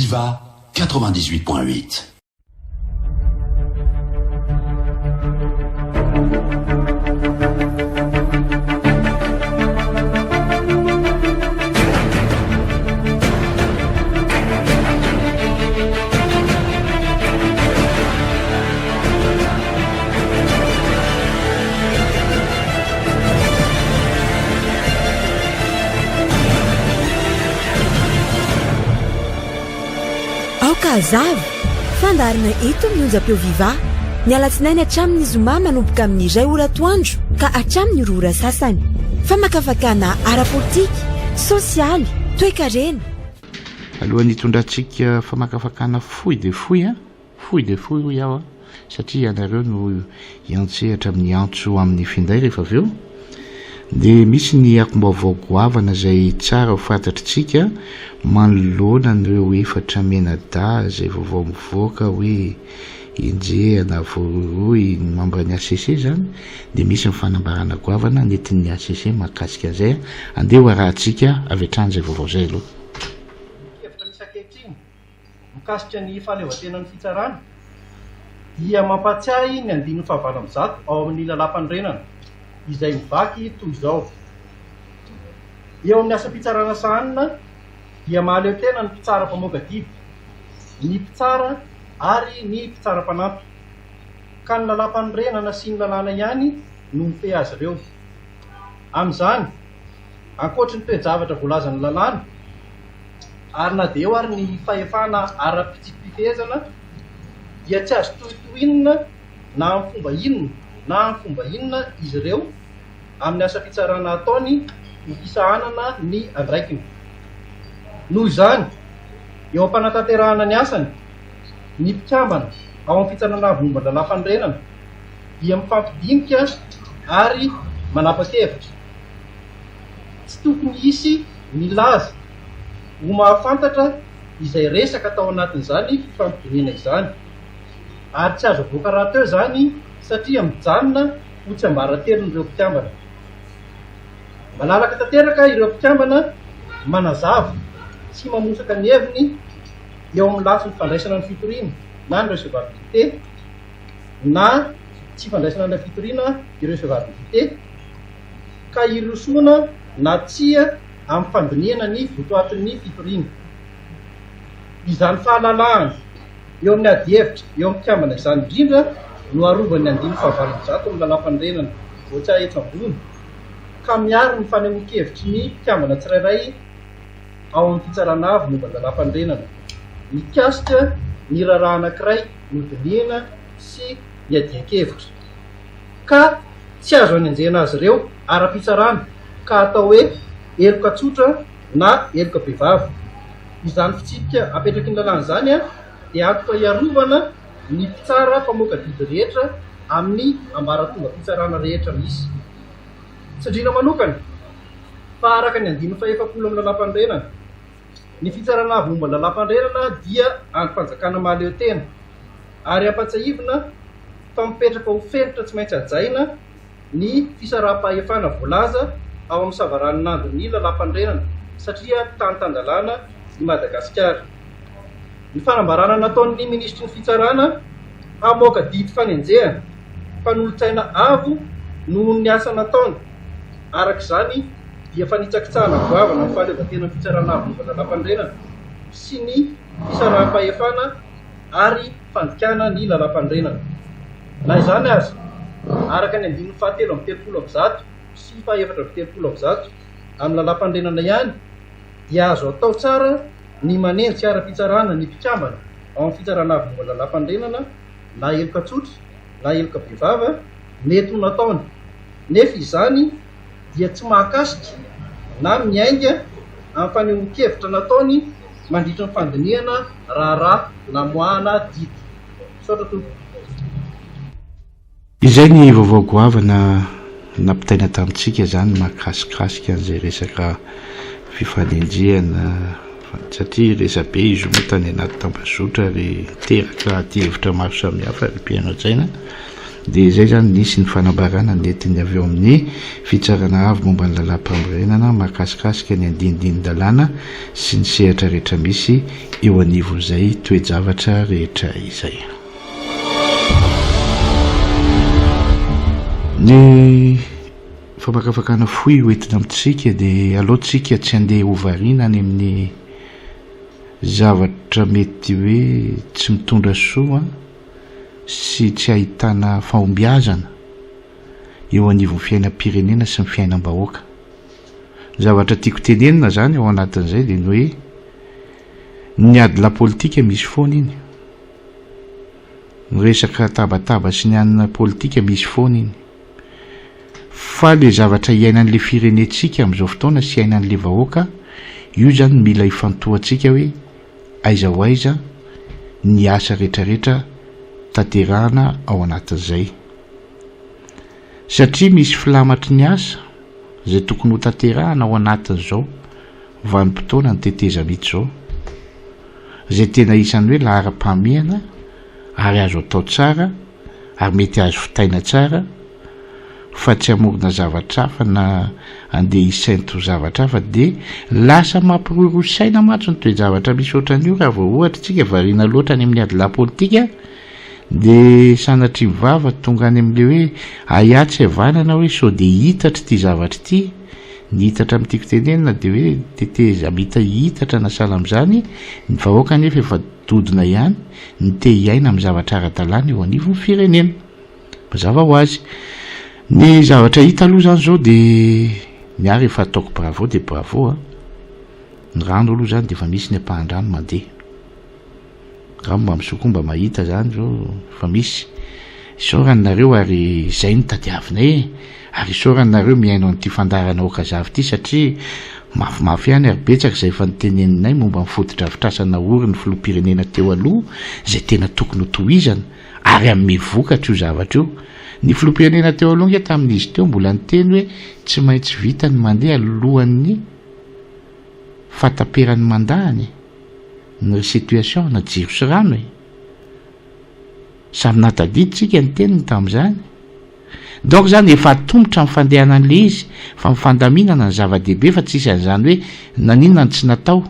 Viva 98.8. Aoka hazava! Fandaharana eto amin'ny onjam-peo Viva, ny alatsinainy hatramin'ny zoma manomboka amin'ny iray ora atoandro ka hatramin'ny roa ora sasany. Famakafakana ara-politika, sosialy, toekarena. Alohan'ny hitondrantsika famakafakana fohy dia fohy an, fohy dia fohy hoy aho an, satria ianareo no hiantsehatra amin'ny antso amin'ny finday rehefa avy eo, dia misy ny akom-baovao goavana izay tsara ho fantatritsika manoloana an'ireo efatra mianadahy izay vaovao mivoaka hoe enjehina, voarohirohy ny mambran'ny HCC izany, dia misy ny fanambarana goavana nentin'ny HCC mahakasika an'izay. Andeha ho arahantsika avy hatrany izay vaovao izay aloha. Ny hevitra misy ankehitriny mikasika ny fahaleovantenan'ny fitsarana dia mampahatsiahy ny andininy fahavalo ambizato ao amin'ny Lalàmpanorenana izay mivaky toy izao, Eo amin'ny asam-pitsarana sahanina dia mahaleo tena ny mpitsara mpamoaka didy, ny mpitsara ary ny mpitsara mpanampy, ka ny Lalàmpanorenana sy ny lalàna ihany no mifehy azy ireo. Amin'izany, ankoatry ny toe-javatra voalazan'ny lalàna, ary na dia eo ary ny fahefana ara-pitsipi-pifehezana, dia tsy azo tohintohinina na amin'ny fomba inona na amin'ny fomba inona izy ireo amin'ny asa fitsarana ataony ho fisahanana ny andraikiny. Noho izany, eo am-panatanterahana ny asany, ny mpikambana ao amin'ny Fitsarana Avo Momba ny Lalàmpanorenana dia mifampidinika ary manapa-kevitra. Tsy tokony hisy milaza ho mahafantatra izay resaka tao anatin'izany fifampidinihana izany, ary tsy azo avoaka rahateo izany satria mijanona ho tsiambaratelon'ireo mpikambana. Malalaka tanteraka ireo mpikambana manazava sy mamosaka ny heviny eo amin'ny lafiny fandraisana ny fitoriana na ny recevabilité na tsy fandraisana ilay fitoriana irrecevabilité ka hirosoana na tsia amin'ny fandinihana ny votoatin'ny fitoriana. Izany fahalalahana eo amin'ny adihevitra eo amin'ny mpikambana izany indrindra no arovan'ny andininy faha-800 amin'ny Lalàmpanorenana voatsiahy etsy ambony ka miaro ny fanehoan-kevitry ny mpikambana tsirairay ao amin'ny Fitsarana Avo momba ny Lalàmpanorenana mikasika ny raharaha anankiray nodinihina sy niadian-kevitra ka tsy azo anenjehina azy ireo ara-pitsarana ka atao hoe heloka tsotra na heloka bevava. Izany fitsipika apetraky ny lalàna izany dia antoka hiarovana ny mpitsara mpamoaka didy rehetra amin'ny ambaratongam-pitsarana rehetra misy. Tsindriana manokana fa araka ny andininy fahefapolo amin'ny Lalàmpanorenana, ny Fitsarana Avo momba ny Lalàmpanorenana dia andrim-panjakana mahaleo tena ary ampatsiahivina fa mipetraka ho fenitra tsy maintsy hajaina ny fisaraham-pahefana voalaza ao amin'ny savaranonandon'ny Lalàmpanorenana satria tany tan-dalàna i Madagasikara. Ny fanambarana nataon'ny Minisitry ny Fitsarana hamoaka didy fanenjehana mpanolotsaina avo noho ny asa nataony, araka izany dia fanitsakitsahana goavana ny fahaleovantenan'ny Fitsarana Avo momba ny Lalàmpanorenana sy ny fisaraham-pahefana ary fandikana ny Lalàmpanorenana. Na izany aza, araka ny andininy faha133 sy faha-34 amin'ny Lalàmpanorenana ihany dia azo atao tsara ny manenjika ara-pitsarana ny mpikambana ao amin'ny Fitsarana Avo momba ny Lalàmpanorenana na heloka tsotra na heloka bevava mety ho nataony, nefa izany dia tsy mahakasika na miainga amin'ny fanehoan-kevitra nataony mandritra ny fandinihana raharaha namoahana didy. Misaotra tompoko. Izay ny vaovao goavana nampitaina tamintsika izany mahakasikasika an'izay resaka fifanenjehana satria resabe izy io moa tany anaty tambazotra ary niteraka adihevitra maro samihafa ry mpihaino an-tsaina. Dia izay izany nisy ny fanambarana nentin'ny avy eo amin'ny Fitsarana Avo momba ny Lalàmpanorenana mahakasikasika ny andinindinin-dalàna sy ny sehatra rehetra misy eo anivon'izay toe-javatra rehetra izay. Ny famakafakana fohy ho entina amintsika dia aleo tsika tsy handeha ho variana any amin'ny zavatra mety hoe tsy mitondra soa sy tsy ahitana fahombiazana eo anivon'ny fiainam-pirenena sy ny fiainam-bahoaka. Ny zavatra tiako tenenina izany ao anatin'izay dia ny hoe ny ady politika misy foana iny. Ny resaka tabataba sy ny anona politika misy foana iny. Fa le zavatra iainan'le firenentsika amin'izao fotoana sy iainan'le vahoaka, io izany mila ifantohantsika hoe aiza ho aiza ny asa retraretra tanterahana ao anatin'izay. Satria misy filamatry ny asa izay tokony ho tanterahana ao anatin'izao vanim-potoana ny tetezamita izao, izay tena isan'ny hoe laharam-pahamehana ary azo atao tsara ary mety azo vitaina tsara fa tsy hamorona zavatra hafa na andeha hisento zavatra hafa dia lasa mampirohirohy saina mantsy ny toe-javatra misy ohatran'io raha vao ohatra tsika variana loatra any amin'ny adilahy politika dia sanatria vava tonga any amin'le hoe ahiahy tsy havanana hoe sao dia hitatra ity zavatra ity. Ny hitatra amin'ny tiako tenenina dia hoe tetezamita hitatra na sahala amin'izany, ny vahoaka anefa efa dodona ihany ny te hiaina amin'ny zavatra ara-dalàna eo anivon'ny firenena. Mazava ho azy. Ny zavatra hita aloha izany izao dia ny ahy rehefa ataoko bravo dia bravo a. Ny rano aloha izany dia efa misy ny ampahan-drano mandeha. Angamba mba misoa koa mba mahita zany zao fa misy. Isaorana nareo ary izay no tadiavinay e! Ary isaorana nareo mihaino an'ity fandaharana Okazavy ity satria mafimafy ihany ary betsaka izay efa noteneninay momba ny fotodrafitrasa naorin'ny filoham-pirenena teo aloha izay tena tokony ho tohizana ary hanome vokatra io zavatra io. Ny filoham-pirenena teo aloha ange tamin'izy teo mbola niteny hoe tsy maintsy vita ny mandeha alohan'ny fahataperan'ny mandat-ny e! Ny situation na jiro sy rano e! Samy nahatadidy tsika ny teniny tamin'izany. Donc zany efa atomotra ny fandehanan'le izy fa ny fandaminana ny zava-dehibe fa tsisy an'izany hoe naninona no tsy natao.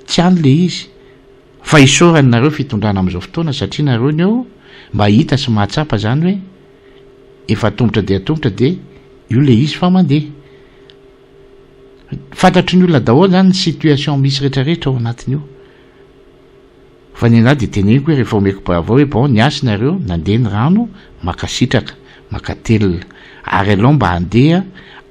Tsy any le izy. Fa isaorana nareo fitondrana amin'izao fotoana satria nareo ny eo mba hita sy mahatsapa zany hoe efa atomotra dia atomotra dia io le izy fa mandeha. Fantatry ny olona daholo zany ny situation misy rehetra rehetra ao anatin'io. Fa ny anah dia teneniko hoe rehefa omeko bravo hoe bon niasa nareo nandeha ny rano makasitraka, makatelina. Ary alao mba handeha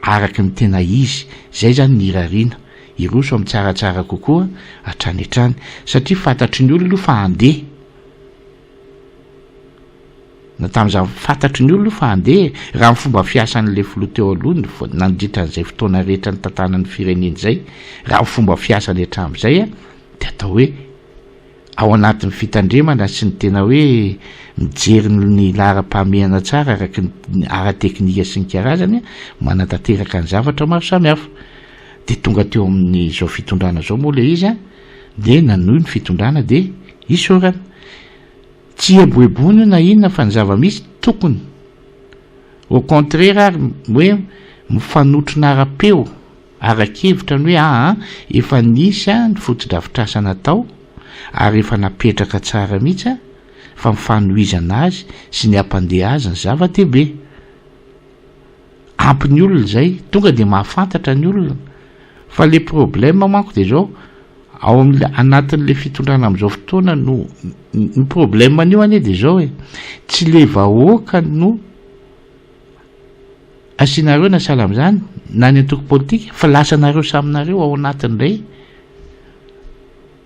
araky ny tena izy, zay zany ny irariana, hiroso amin'ny tsaratsara kokoa hatrany hatrany. Satria fantatry ny olona io fa handeha. Na tamin'izany fantatry ny olona io fa handeha e! Raha ny fomba fiasan'ilay filoha teo aloha ny nandritra an'izay fotoana rehetra nitantanany ny firenena izay, raha ny fomba fiasany hatramin'izay dia atao hoe ao anatin'ny fitandremana sy ny tena hoe mijery ny laharam-pahamehana tsara araka ny ara-teknika sy ny karazany manatanteraka ny zavatra maro samihafa. Dia tonga teo amin'izao fitondrana izao moa ilay izy dia nanohy ny fitondrana dia isaorana. Tsy hieboeboana io na inona fa ny zava-misy tokony au contraire ary hoe mifanotrona ara-peo, ara-kevitra ny hoe aa efa nisy ny fotodrafitrasa natao ary efa napetraka tsara mihitsy fa ny fanohizana azy sy ny hampandeha azy ny zava-dehibe. Ampy ny olona izay, tonga dia mahafantatra ny olona. Fa le problème manko dia izao, ao amin'le anatin'le fitondrana amin'izao fotoana no ny problème an'io anie dia izao e, tsy le vahoaka no asianareo na sahala amin'izany na ny antoko politika fa lasa nareo samy nareo ao anatin'ilay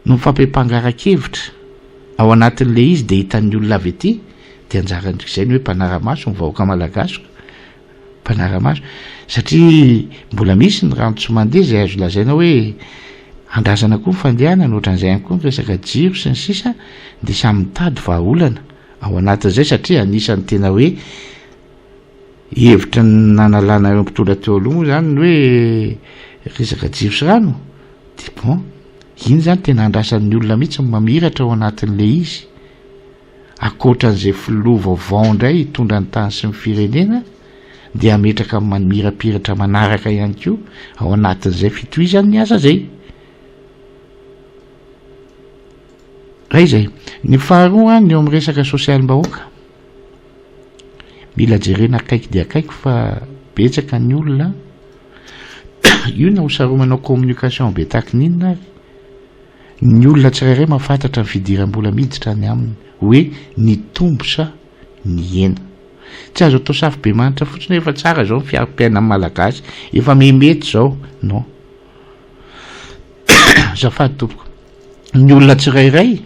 no mifampiampangara-kevitra ao anatin'ilay izy dia hitan'ny olona avy aty dia anjaran'izay ny hoe mpanara-maso ny vahoaka malagasy mpanara-maso satria mbola misy ny rano tsy mandeha izay azo lazaina hoe andrasana koa ny fandehanana ohatran'izay ihany koa ny resaka jiro sy ny sisa dia samy mitady vahaolana ao anatin'izay satria anisan'ny tena hoe hevitra nanalana ireo mpitondra teo aloha moa zany ny hoe resaka jiro sy rano dia bon iny zany tena andrasan'ny olona mihitsy ny mamiratra ao anatin'ilay izy. Ankoatran'izay filoha vaovao indray hitondra ny tany sy ny firenena dia hametraka ny mamirapiratra manaraka ihany koa ao anatin'izay fitohizan'ny asa izay. Iray izay. Ny faharoa, ny eo amin'ny resaka sosialim-bahoaka. Mila jerena akaiky dia akaiky fa betsaka ny olona io na ho saromanao communication be tahaky ny inona ary ny olona tsirairay mahafantatra ny fidiram-bola miditra any aminy hoe nitombo sa nihena. Tsy azo atao safobemanitra fotsiny hoe efa tsara izao ny fiarim-piainan'ny Malagasy, efa mihemety izao. Non. Azafady tompoko. Ny olona tsirairay,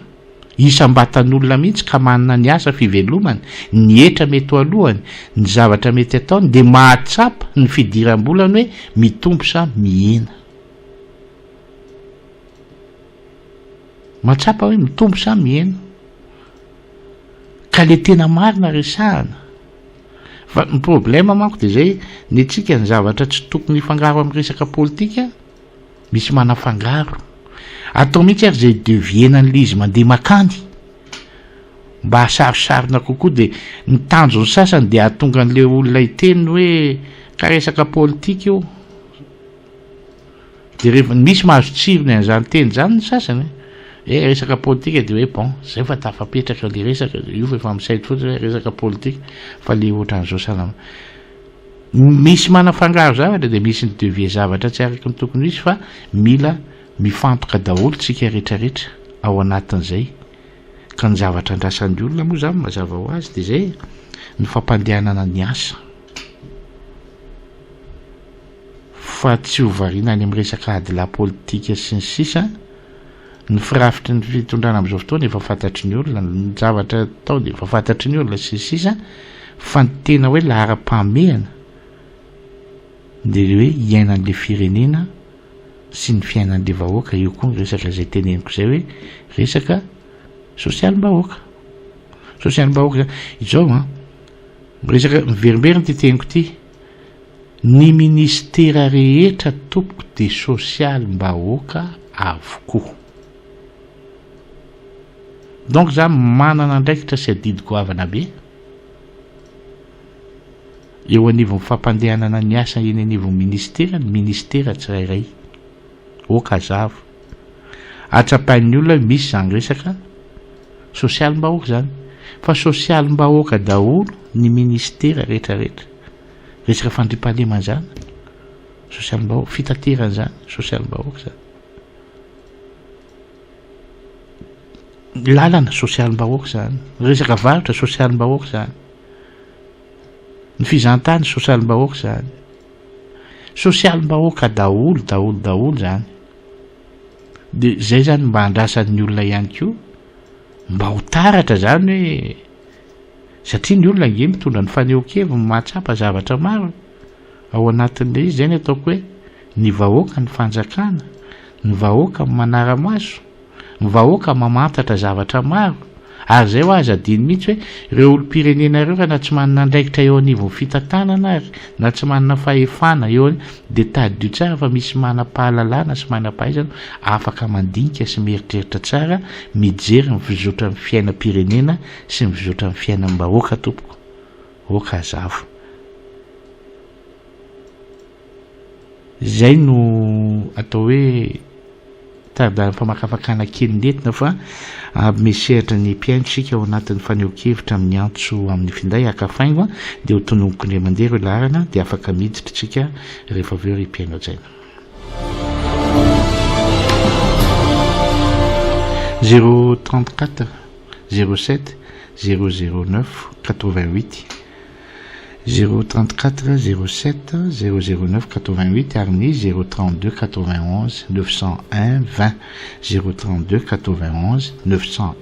isam-batan'olona mihitsy ka manana ny asa fivelomany, ny hetra mety ho alohany, ny zavatra mety ataony dia mahatsapa ny fidiram-bolany hoe mitombo sa mihena. Mahatsapa hoe mitombo sa mihena. Ka le tena marina resahana. Fa ny problème manko dia zay, ny antsika ny zavatra tsy tokony hifangaro amin'ny resaka politika, misy manafangaro. Atao mihitsy ary zay devier-na an'ilay izy mandeha makany, mba hahasarosarona kokoa dia ny tanjon'ny sasany dia hahatonga an'ilay olona hiteny hoe ka resaka politika io. Dia rehefa misy mahazo tsirony an'izany teny izany ny sasany e, eh resaka politika dia hoe bon, zay fa tafapetraka le resaka, io fa efa misaina fotsiny hoe resaka politika, fa le ohatran'izao sahala misy manafangaro zavatra dia misy ny devier zavatra tsy araka ny tokony ho izy fa mila mifantoka daholo tsika rehetrarehetra ao anatin'izay ka ny zavatra andrasan'ny olona moa zany mazava ho azy dia zay ny fampandehanana ny asa. Fa tsy ho variana any amin'ny resaka adilahy politika sy ny sisa, ny firafitry ny fitondrana amin'izao fotoana efa fantatry ny olona, ny zavatra atao dia efa fantatry ny olona sy ny sisa, fa ny tena hoe laharam-pahamehana dia ilay hoe iainan'ilay firenena sy ny fiainan'ilay vahoaka, eo koa ny resaka izay teneniko izay hoe resaka sosialim-bahoaka. Sosialim-bahoaka izany, izao an, miresaka, miverimberina ity teniko ity, Ny ministera rehetra tompoko dia sosialim-bahoaka avokoa. Donc za manana andraikitra sy adidy goavana be eo anivon'ny fampandehanana ny asa eny anivon'ny ministera ny ministera tsirairay. Ok hazava. Atsapain'ny olona hoe misy izany resaka sosialim-bahoaka izany. Fa sosialim-bahoaka daholo ny ministera rehetrarehetra. Resaka fandriampahalemana izany, sosialim-bahoaka, fitaterana izany, sosialim-bahoaka izany. Lalana, sosialim-bahoaka izany. Resaka varotra, sosialim-bahoaka izany. Ny fizahantany, sosialim-bahoaka izany. Sosialim-bahoaka daholo, daholo, daholo izany. Dia izay izany mba andrasan'ny olona ihany koa, mba ho taratra izany hoe Satria ny olona ange mitondra ny fanehoan-keviny mahatsapa zavatra maro ao anatin'ilay izy, izay ny ataoko hoe ny vahoaka ny fanjakana, ny vahoaka manara-maso, ny vahoaka mamantatra zavatra maro, ary izay hoa aza adino mihitsy hoe ireo olom-pirenena ireo raha na tsy manana andraikitra eo anivon'ny fitantanana ary na tsy manana fahefana eo dia tadidio tsara fa misy manam-pahalalana sy manam-pahaizana afaka mandinika sy mieritreritra tsara mijery ny fizotran'ny fiainam-pirenena sy ny fizotran'ny fiainam-bahoaka tompoko ok hazava. Izay no atao hoe tari-dalan'ny famakafakana kely nentina fa hanome sehatra ny mpihaino isika ao anatin'ny fanehoan-kevitra amin'ny antso amin'ny finday haka faingo dia ho tononiko indray mandeha ireo laharana dia afaka miditra isika rehefa avy eo ry mpihaino hajaina. 034 07 009 88, 034 07 009 88 ary ny 032 91 901 20, 032 91 901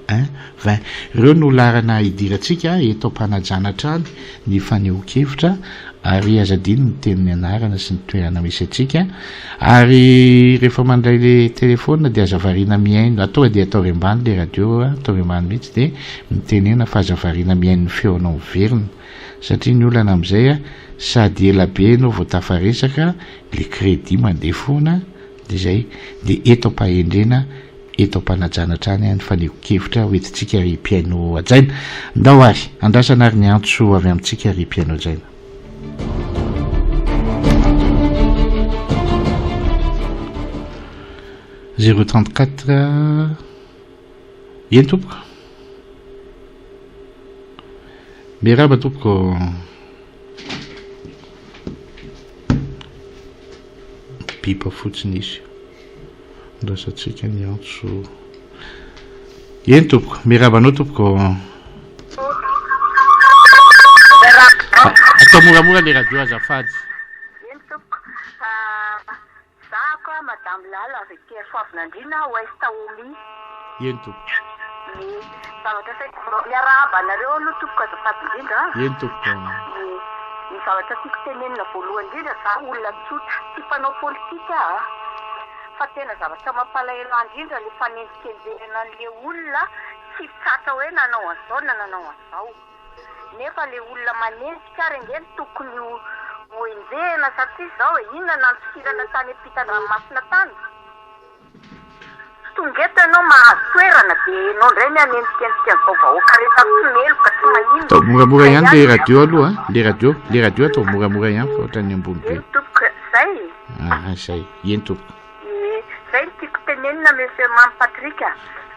20. Ireo no laharana hidirantsika eto am-panajana hatrany ny fanehoan-kevitra ary aza adino ny teny ny anarana sy ny toerana misy antsika ary rehefa mandray le telephone dia aza variana mihaino a tonga dia ataovy ambany le radio a ataovy ambany mihitsy dia mitenena fa aza variana mihaino ny feonao miverina satria ny olana amin'izay a sady ela be ianao vao tafaresaka le crédit mandeha foana dia zay dia eto am-pahendrena. Eto am-panajana hatrany ny fanehoan-kevitra hoentintsika ry mpihaino hajaina. Ndao ary, andrasana ary ny antso avy amintsika ry mpihaino hajaina. Zéro trente quatre Eny tompoko. Miarahaba tompoko. Bipa fotsiny izy. Andrasantsika ny antso. Eny tompoko, miarahaba anao tompoko. Atao moramora le radio azafady. Eny tompoko. Zahako a madame Lala avy aty Soavinandriana ouest Omi. Eny tompoko. Ny zavatra saika miarahaba anareo aloha tompoko azafady indrindra a. Eny tompoko. Ny zavatra tiako tenenina voalohany indrindra za olona tsotra tsy mpanao politika aho a. Fa tena zavatra mampalahelo ahy indrindra le fanendrikendrehana an'le olona tsy tratra hoe nanao an'izao na nanao an'izao. Nefa le olona manenjika ary ange no tokony ho ho enjehina satria izao e, inona nandosirana tany ampitan-dranomasina tany? Tsy tonga eto ianao mahazo toerana dia ianao indray ny hanenjikendrika an'izao vahoaka rehetra tsy meloka tsy maninona. Atao moramora ihany le radio aloha a, le radio, le radio atao moramora ihany fa ohatran'ny ambony be. Eny tompoko, zay e. Aha, zay. Eny tompoko. Ie, zay no tiako tenenina Monsieur Mamy Patrick a.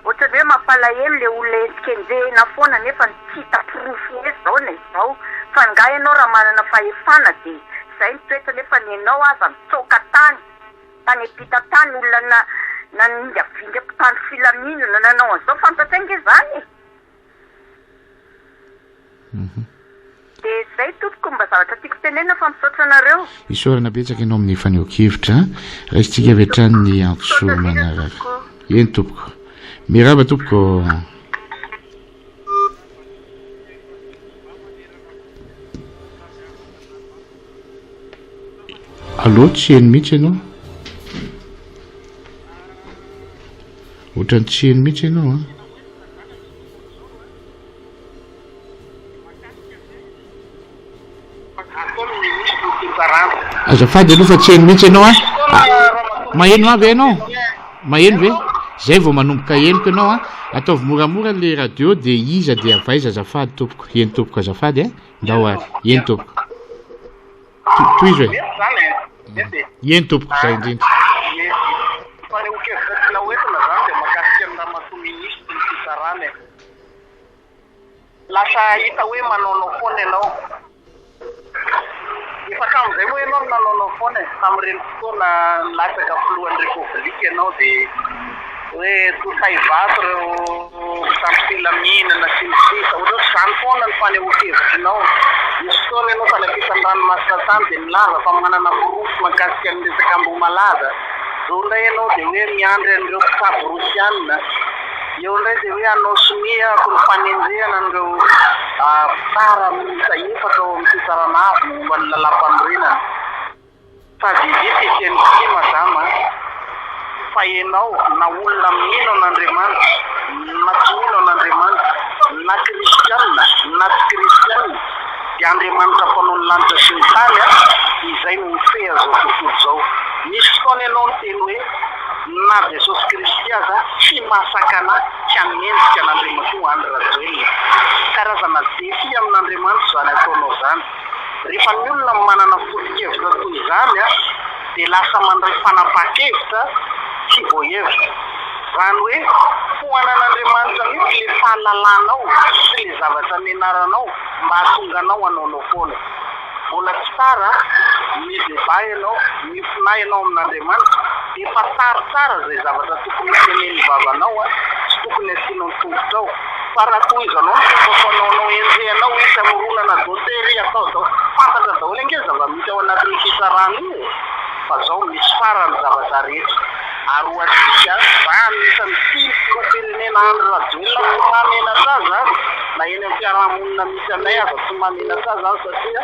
Ohatran'ny hoe mampalahelo le olona enjikenjehina foana nefa tsy hita porofo hoe zao na izao. Fa nga ianao raha manana fahefana dia zay ny toetra nefa ny enao aza mitsoaka tany. Tany ampita tany olona na naningavinga mpitandro filaminana nanao an'izao fantatray nge zany e! Dia zay tompoko mba zavatra tiako tenenina fa misaotra anareo. Isaorana betsaka ianao amin'ny fanehoan-kevitra. Raisintsika avy hatrany ny antso manaraka. Eny tompoko. Miraba tompoko. Allo, tsy heno mihitsy ianao. Ohatran'ny tsy heno mihitsy ianao an. Azafady aloha fa tsy heno mihitsy ianao an. Maheno ahy ve ianao? Maheno ve? Zay vao manomboka henoko ianao an. Ataovy moramora le radio dia iza dia avy aiza azafady tompoko. Eny tompoko azafady an. Ndao ary. Eny tompoko. Tohizo e. Mety zany e. Mety e. Eny tompoko, zay indrindra. Ie. Fanehoan-kevitra tiana ho entina zany dia mahakasika ny ramatoa minisitry ny fitsarana e. Lasa hita hoe manaonao foana ianao. Efa hatramin'izay moa ianao no nanaonao foana e. Tamin'ireny fotoana nilatsaka filohan'ny Repoblika ianao dia hoe totay vato ireo mpitandro filaminana sy ny sisa. Ohatrohatr'izany foana ny fanehoan-kevitrinao. Nisy fotoana ianao tany ampitan'ny ranomasina tany dia nilaza fa manana porofo mahakasika ny resaka Ambohimalaza. Izao indray ianao dia hoe miandry an'ireo mpitsabo rosiana. Eo indray dia hoe hanao sonia ako ny fanendrehana an'ireo mpitsara miisa efatra ao amin'ny fitsarana avo momba ny lalàmpanorenana. Tadidio ity teniko ity madama a, fa ianao na olona mino an'Andriamanitra na tsy mino an'Andriamanitra, na kristiana na tsy kristiana, dia Andriamanitra mpanao ny lanitra sy ny tany a, izay no mifehy an'izao tontolo izao. Nisy fotoana ianao niteny hoe na Jesosy Kristy aza tsy mahasakana ahy tsy hanenjika an'Andriamatoa Andry Rajoelina. Karazana défi amin'Andriamanitra izany ataonao izany. Rehefa ny olona manana foto-kevitra toy izany dia lasa mandray fanapahan-kevitra tsy voahevitra. Izany hoe foanan'Andriamanitra mihitsy ilay fahalalanao sy ilay zavatra nianaranao mba hahatonga anao hanaonao foana. Mbola tsy tara, mibebaha ianao, mifonà ianao amin'Andriamanitra, dia fantaro tsara izay zavatra tokony ho tenenin'ny vavanao sy tokony hasianao ny tongotrao. Fa raha tohizanao ny fomba fanaonao enjehanao hisy hamoronana dossier ry atao zao. Fantatra daholo ange ny zava-misy ao anatin'io fitsarana io e! Fa zao misy farany ny zavatra rehetra. Ary ho antsika, za anisan'ny tia ny filoham-pirenena Andry Rajoelina tsy mahamenatra ahy zany na eny amin'ny fiaraha-monina misy anay aza tsy mahamenatra ahy zany satria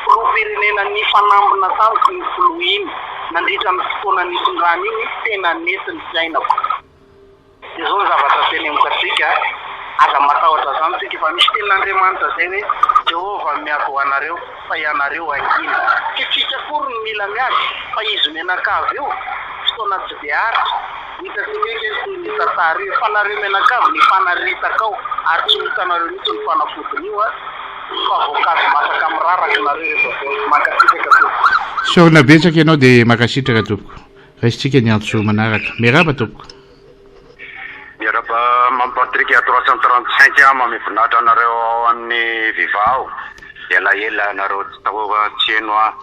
filoham-pirenena nifanambina tamiko iny filoha iny nandritra ny fotoana nitondrany iny tena nety ny fiainako. Dia izao ny zavatra teneniko antsika, aza matahotra izany tsika, fa misy tenin'Andriamanitra izay hoe, Jehovah miady ho anareo, fa ianareo hangina. Tsy tsika akory no mila miady, fa izy mianakavy io, fotoana tsy dia aritra. Hitantsika eky ity ny tantara io fa nareo mianakavy nifanaritaka ao ary tsy ho hitanareo mihitsy ny fanafodin'io a! Fa voankazo masaka miraraka nareo rehefa avy eo. Mankasitraka tompoko. Isaorana betsaka ianao dia mankasitraka tompoko. Raisintsika ny antso manaraka. Miarahaba tompoko. Miarahaba Mamy Patrick à 335 a, Mamy voninahitra anareo ao amin'ny Viva ao. Elaela nareo tsy tao tsy heno a.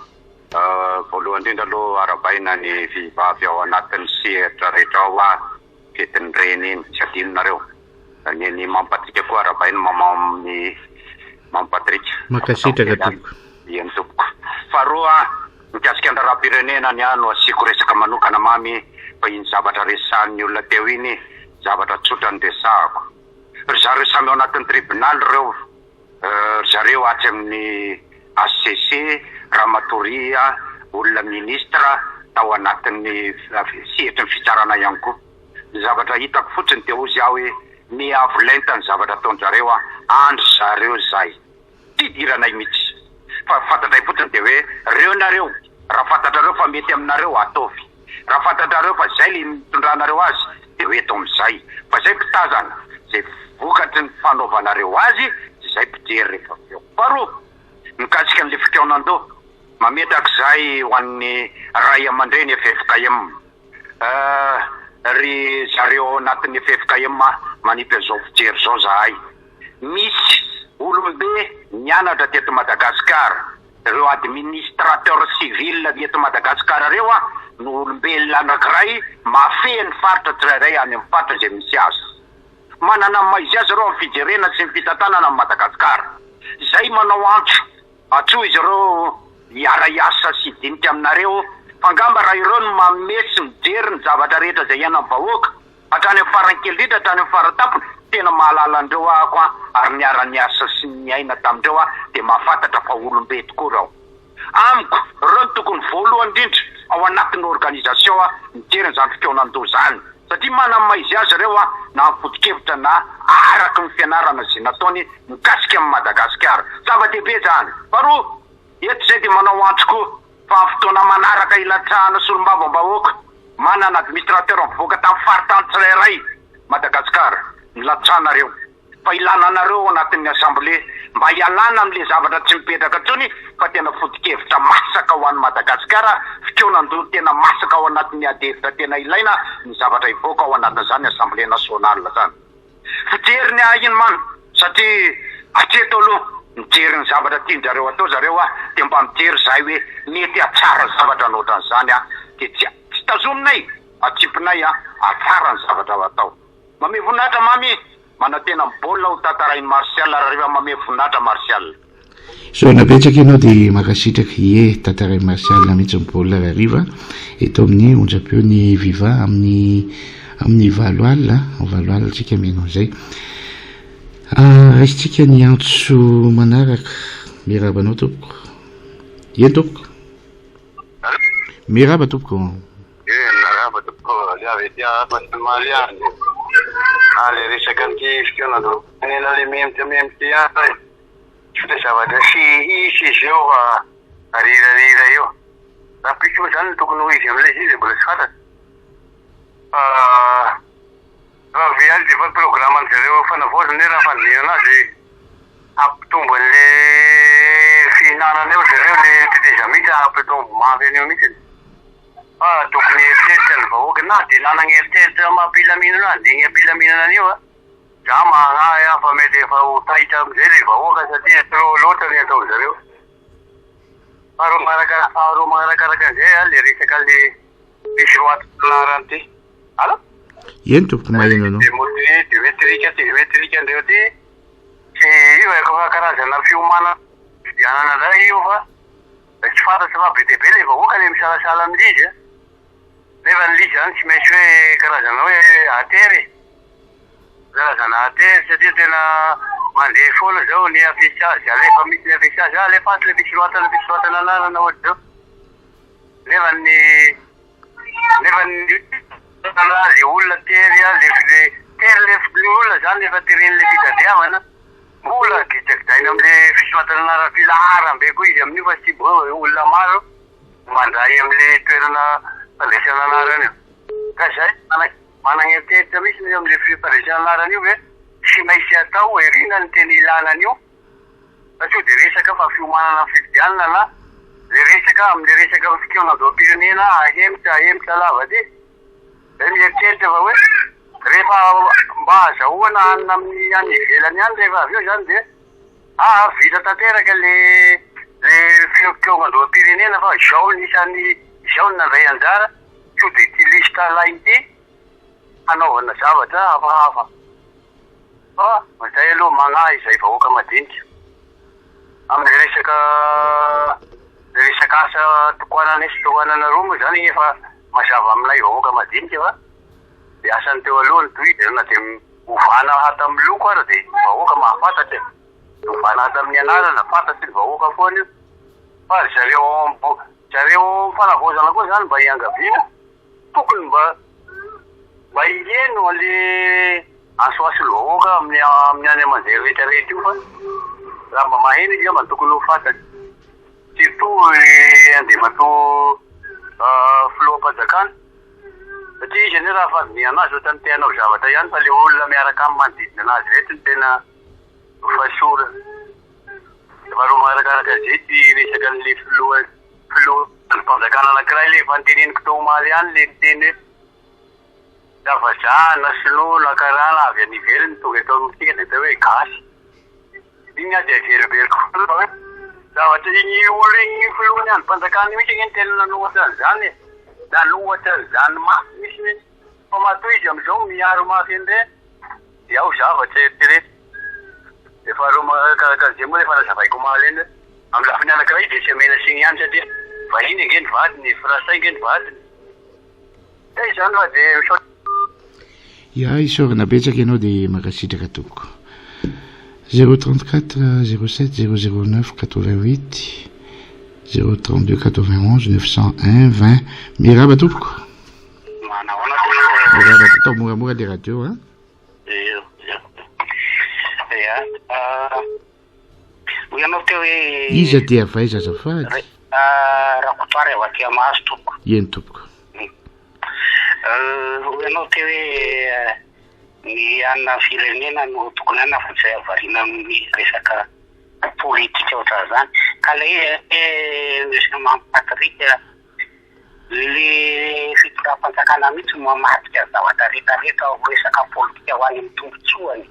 Voalohany indrindra aloha arahabaina ny vehivavy ao anatin'ny sehatra rehetra ao a, fetin'ny reny iny, tsy adinonareo. Ny an'i Mamy Patrick koa arahabaina maman amin'ny Mamy Patrick. Mankasitraka tompoko. Eny tompoko. Faharoa a, mikasika ny raharaham-pirenena ny ahy no asiako resaka manokana Mamy fa iny zavatra resahan'ny olona teo iny zavatra tsotra no resahako. Ry zareo samy ao anatin'ny tribunal ireo Ry zareo atsy amin'ny HCC, Ramatoa Ria, olona ministra tao anatin'ny sehatry ny fitsarana ihany koa. Ny zavatra hitako fotsiny dia hozy aho hoe miha-avo lenta ny zavatra ataon-dry zareo an, andry zareo izay. Tsy idiranay mihitsy. Fa fantatray fotsiny dia hoe reo nareo, raha fantatrareo fa mety aminareo ataovy. Raha fantatrareo fa zay le nitondranareo azy de ho eto amizay. Fa zay mpitazana, zay vokatry ny fanaovanareo azy de zay mpijery rehefa avy eo. Faharoa, mikasika an'le fikaonandoha, mametraka izay ho an'ny ray aman-dreny ffkm. Eh, ry zareo ao anatin'ny ffkm manipy an'izao fijery izao zahay. Misy olombe nianatra teto Madagasikara, Ireo administrateur civil eto Madagascar ireo an no olombelona anakiray mahafehy ny faritra tsirairay any amin'ny faritra izay misy azy. Manana ny maha izy azy ireo amin'ny fijerena sy ny fitantanana an'i Madagascar. Izay manao antso, antsoy izy ireo hiara hiasa sy hidinika aminareo fa angamba raha ireo no manome sy mijery ny zavatra rehetra izay iainan'ny vahoaka, Hatrany amin'ny farany kely indrindra hatrany amin'ny fara tampony, tena mahalala an'ireo ahako an, ary niara-niasa sy niaina tamin'ireo aho dia mahafantatra fa olom-be tokoa ireo. Amiko, ireo no tokony voalohany indrindra ao anatin'ny organisation an, mijery an'izany fikaonan-doha izany. Satria manana ny maha izy azy ireo an, na amin'ny foto-kevitra na araka ny fianarana izay nataony mikasika an'i Madagasikara. Zava-dehibe izany. Faharoa, eto izay dia manao antso koa fa amin'ny fotoana manaraka hilatsahana solombavambahoaka, Manana administrateur mivoaka tamin'ny faritany tsirairay Madagascar nilatsahanareo fa ilana anareo ao anatin'ny assemblée mba hialana amin'le zavatra tsy mipetraka intsony fa tena foto-kevitra masaka ho an'i Madagascar fikaonan-doha tena masaka ao anatin'ny ady hevitra tena ilaina ny zavatra hivoaka ao anatin'izany assemblée nationale zany. Fijery ny ahy iny man satria hatreto aloha mijery ny zavatra tian-drareo atao zareo aho dia mba mijery izahay hoe mety hatsara zavatra ny ohatran'izany aho dia tsy tsy tazominay atsipinay aho hatsara ny zavatra atao. Mamehy voninahitra Mamy manantena ny baolina ho tantarain'i Martial raha mamehy voninahitra Martial. Isaorana betsaka ianao dia mankasitraka ie tantarain'i Martial mihitsy ny baolina rahariva eto amin'ny onjam-peon'ny Viva amin'ny amin'ny valo alina valo alina tsika mihaino an'izay. Ah, raisintsika ny antso manaraka. Miarahaba anao tompoko. Eny tompoko. Miarahaba tompoko. Eh, miarahaba tompoko. Avy aty Ampasimali any. Ah, le resaka an'ity fikaonandoham-pirenena le mihemotra mihemotra ihany. Tsy dia zavatra tsy hisy izy eo fa arirarira eo. Rahampitso moa izany no tokony ho izy amin'ilay izy dia mbola tsy fantatra. Fa raha avy any dia efa programme-n-dry zareo fanavaozana io raha fandinihana azy hampitombo an'ilay fihinanana eo ry zareo ilay tetezamita hampitombo mafy an'io mihitsy. Fa tokony hieritreritra ny vahoaka na dia nanana eritreritra amam-pilaminana handigny am-pilaminana an'io a. Za maharay aho fa mety efa ho taitra amizay le vahoaka satria trop loatra ny ataonzareo. Faharoa manaraka faharoa manarakaraka an'izay a le resaka le fisoratana anarana ty. Allo? Eny tompoko maheno anao. Démontrer démétrique démétrique andreo ty tsy io haiko fa karazana fiomanana fifidianana ndray io fa tsy fantatro fa be dia be le vahoaka le misalasala amin'izy izy a. Nefa ny lizy zany tsy maintsy hoe karazana hoe atery e. Karazana atery satria tena mandeha foana zao ny affichage, alefa mihitsy ny affichage, ah alefaso le fisoratana fisoratana anarana ohatr'izao. Nefa ny nefa ny le olona tery a, le le tery le le olona zany efa teren'le fitadiavana, mbola gidragidraina am'le fisoratana anarana filaharam-be koa izy amin'io fa tsy olona maro. mandray amin'ilay toerana fandraisana anarana io. Ka izay. Managna eritreritra mihitsy eo amin'ilay fifandraisana anarana io ve? Tsy maintsy atao erina ny tena ilana an'io fa sao dia resaka fa fiomanana amin'ny fifidianana na le resaka amin'le resaka fikaonandoham-pirenena ahemotra ahemotra lava ty. Zay mieritreritra fa hoe rehefa mba azahoana hanina amin'ny any ivelany any rehefa avy eo zany dia aa vita tanteraka le le fikaonandoham-pirenena fa izao ny isan'ny izao no nandray anjara. Sao dia ity liste alainy ity hanaovana zavatra hafahafa fa izay aloha manahy izay vahoaka madinika amin'ny resaka resaka asa tokanana sy tohanana roa moa izany efa mazava aminay vahoaka madinika fa dia asan'ny teo aloha no tohizana na dia ovana hata amin'ny loko ara dia vahoaka mahafantatra e, ovana hata amin'ny anarana fantatry ny vahoaka foana io fa ry zareo ao ambo Zareo fanavaozana koa zany mba iangaviana tokony mba mba hiheno anle antsoantson'ny vahoaka amin'ny amin'ny any aman-jery rehetra rehetra io fa raha mba maheno izy angamba tokony ho fantany surtout Andriamatoa filoham-panjakana satria izy anie raha fandinihana azy ohatran'ny te hanao zavatra ihany fa le olona miaraka aminy manodidina anazy reto no tena Fasola. Faharoa manarakaraka an'izay ity resaka an'ilay filoha filoha andrim-panjakana anankiray ilay efa noteneniko teo omaly ihany ilay niteny hoe na vazaha na sinoa na karana avy any ivelany tonga eto amintsika dia atao hoe gasy. Iny aho dia averimberiko foana fa hoe zavatra iny olona iny filohan'ny andrim-panjakana iny mihitsy ange no tena nanohatra an'izany e. Nanohatra an'izany mafy mihitsy hoe fa matoa izy amin'izao miaro mafy an'ireny Dia ao zavatra eritrereto. Dia faharoa manarakaraka an'izay moa efa nazavaiko omaly iny hoe amin'ny lafiny anankiray dia tsy omena tsiny ihany satria vahiny ange ny vadiny e, frantsay ange ny vadiny. Zay izany fa dia misaotra. Ya, isaorana betsaka ianao dia mankasitraka tompoko. 034 07 009 88 032 91 901 20 Miarahaba tompoko. Manahoana tompoko. Miarahaba atao moramora le radio a. Eo, eo. Ya. Hoy ianao teo hoe. Iza dia avy aiza azafady? Rakotoary avy aty Amahazo tompoko. Eny tompoko. Hoy ianao teo hoe ny anona firenena no tokony hanana fa tsy variana amin'ny resaka politika ohatran'izany. Ka ilay izy anie Monsieur Mamy Patrick Le fitondram-panjakana mihitsy no mamadika ny zavatra rehetra rehetra ho resaka politika ho any amin'ny tombotsoany.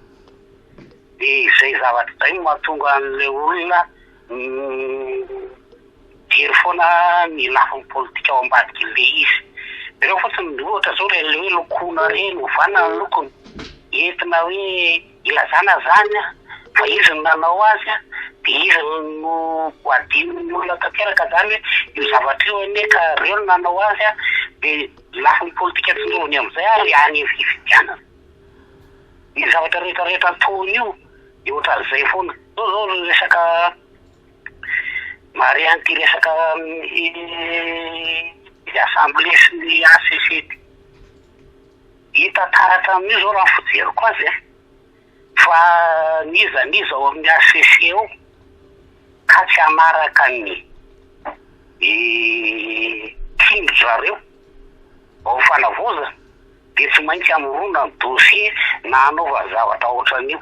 Dia izay zavatra izay no mahatonga an'ilay olona mijery foana ny lafiny politika ao ambadik'ilay izy. Jereo fotsiny ohatra izao ireny hoe lokoina ireny, ovana ny lokony, entina hoe Ilazana izany fa izy no nanao azy dia izy no ho adinon'ny olona tanteraka izany hoe io zavatra io anie ka ireo no nanao azy dia lafiny politika tsindroviny amin'izay ary any amin'ny fifidianana. Ny zavatra rehetra rehetra ataony io dia ohatran'izay foana. Izao izao ny resaka marihana ity resaka amin'ny assemblée sy ny HCC ity. Hita taratra amin'io izao raha ny fijeriko azy e, fa n'iza n'iza ao amin'ny HCC ao ka tsy hanaraka ny tsindry zareo ao fanavaozana dia tsy maintsy hamorona ny dossier na hanaovany zavatra ohatran'io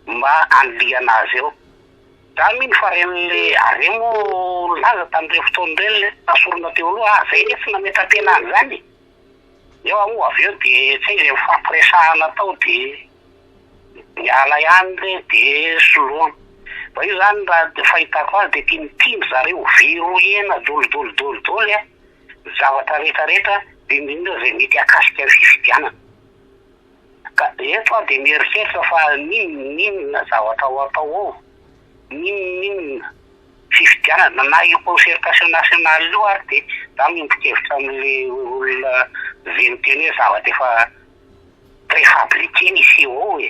mba hanilihana azy eo. Za mino fa reny le ary reny moa nilaza tamin'ireny fotoana ireny le nasorina teo aloha, ah zay anie tsy nametra-tena an'izany e. Eo moa avy eo dia tsy hay izay nifampiresahana tao dia niala ihany re dia soloina. Fa io izany raha ny fahitako azy dia tian'ny tian-dry zareo verrouiller-na daholo daholo daholo daholo ny zavatra rehetra rehetra, indrindra indrindra izay mety hahakasika ny fifidianana. Ka eto aho dia mieritreritra fa n'inona n'inona zavatra ho atao ao, n'inona n'inona fifidianana na io concertation nationale io ary dia za miombon-kevitra amin'le olona ze niteny hoe zavatra efa préfabriqué ny hiseho ao e!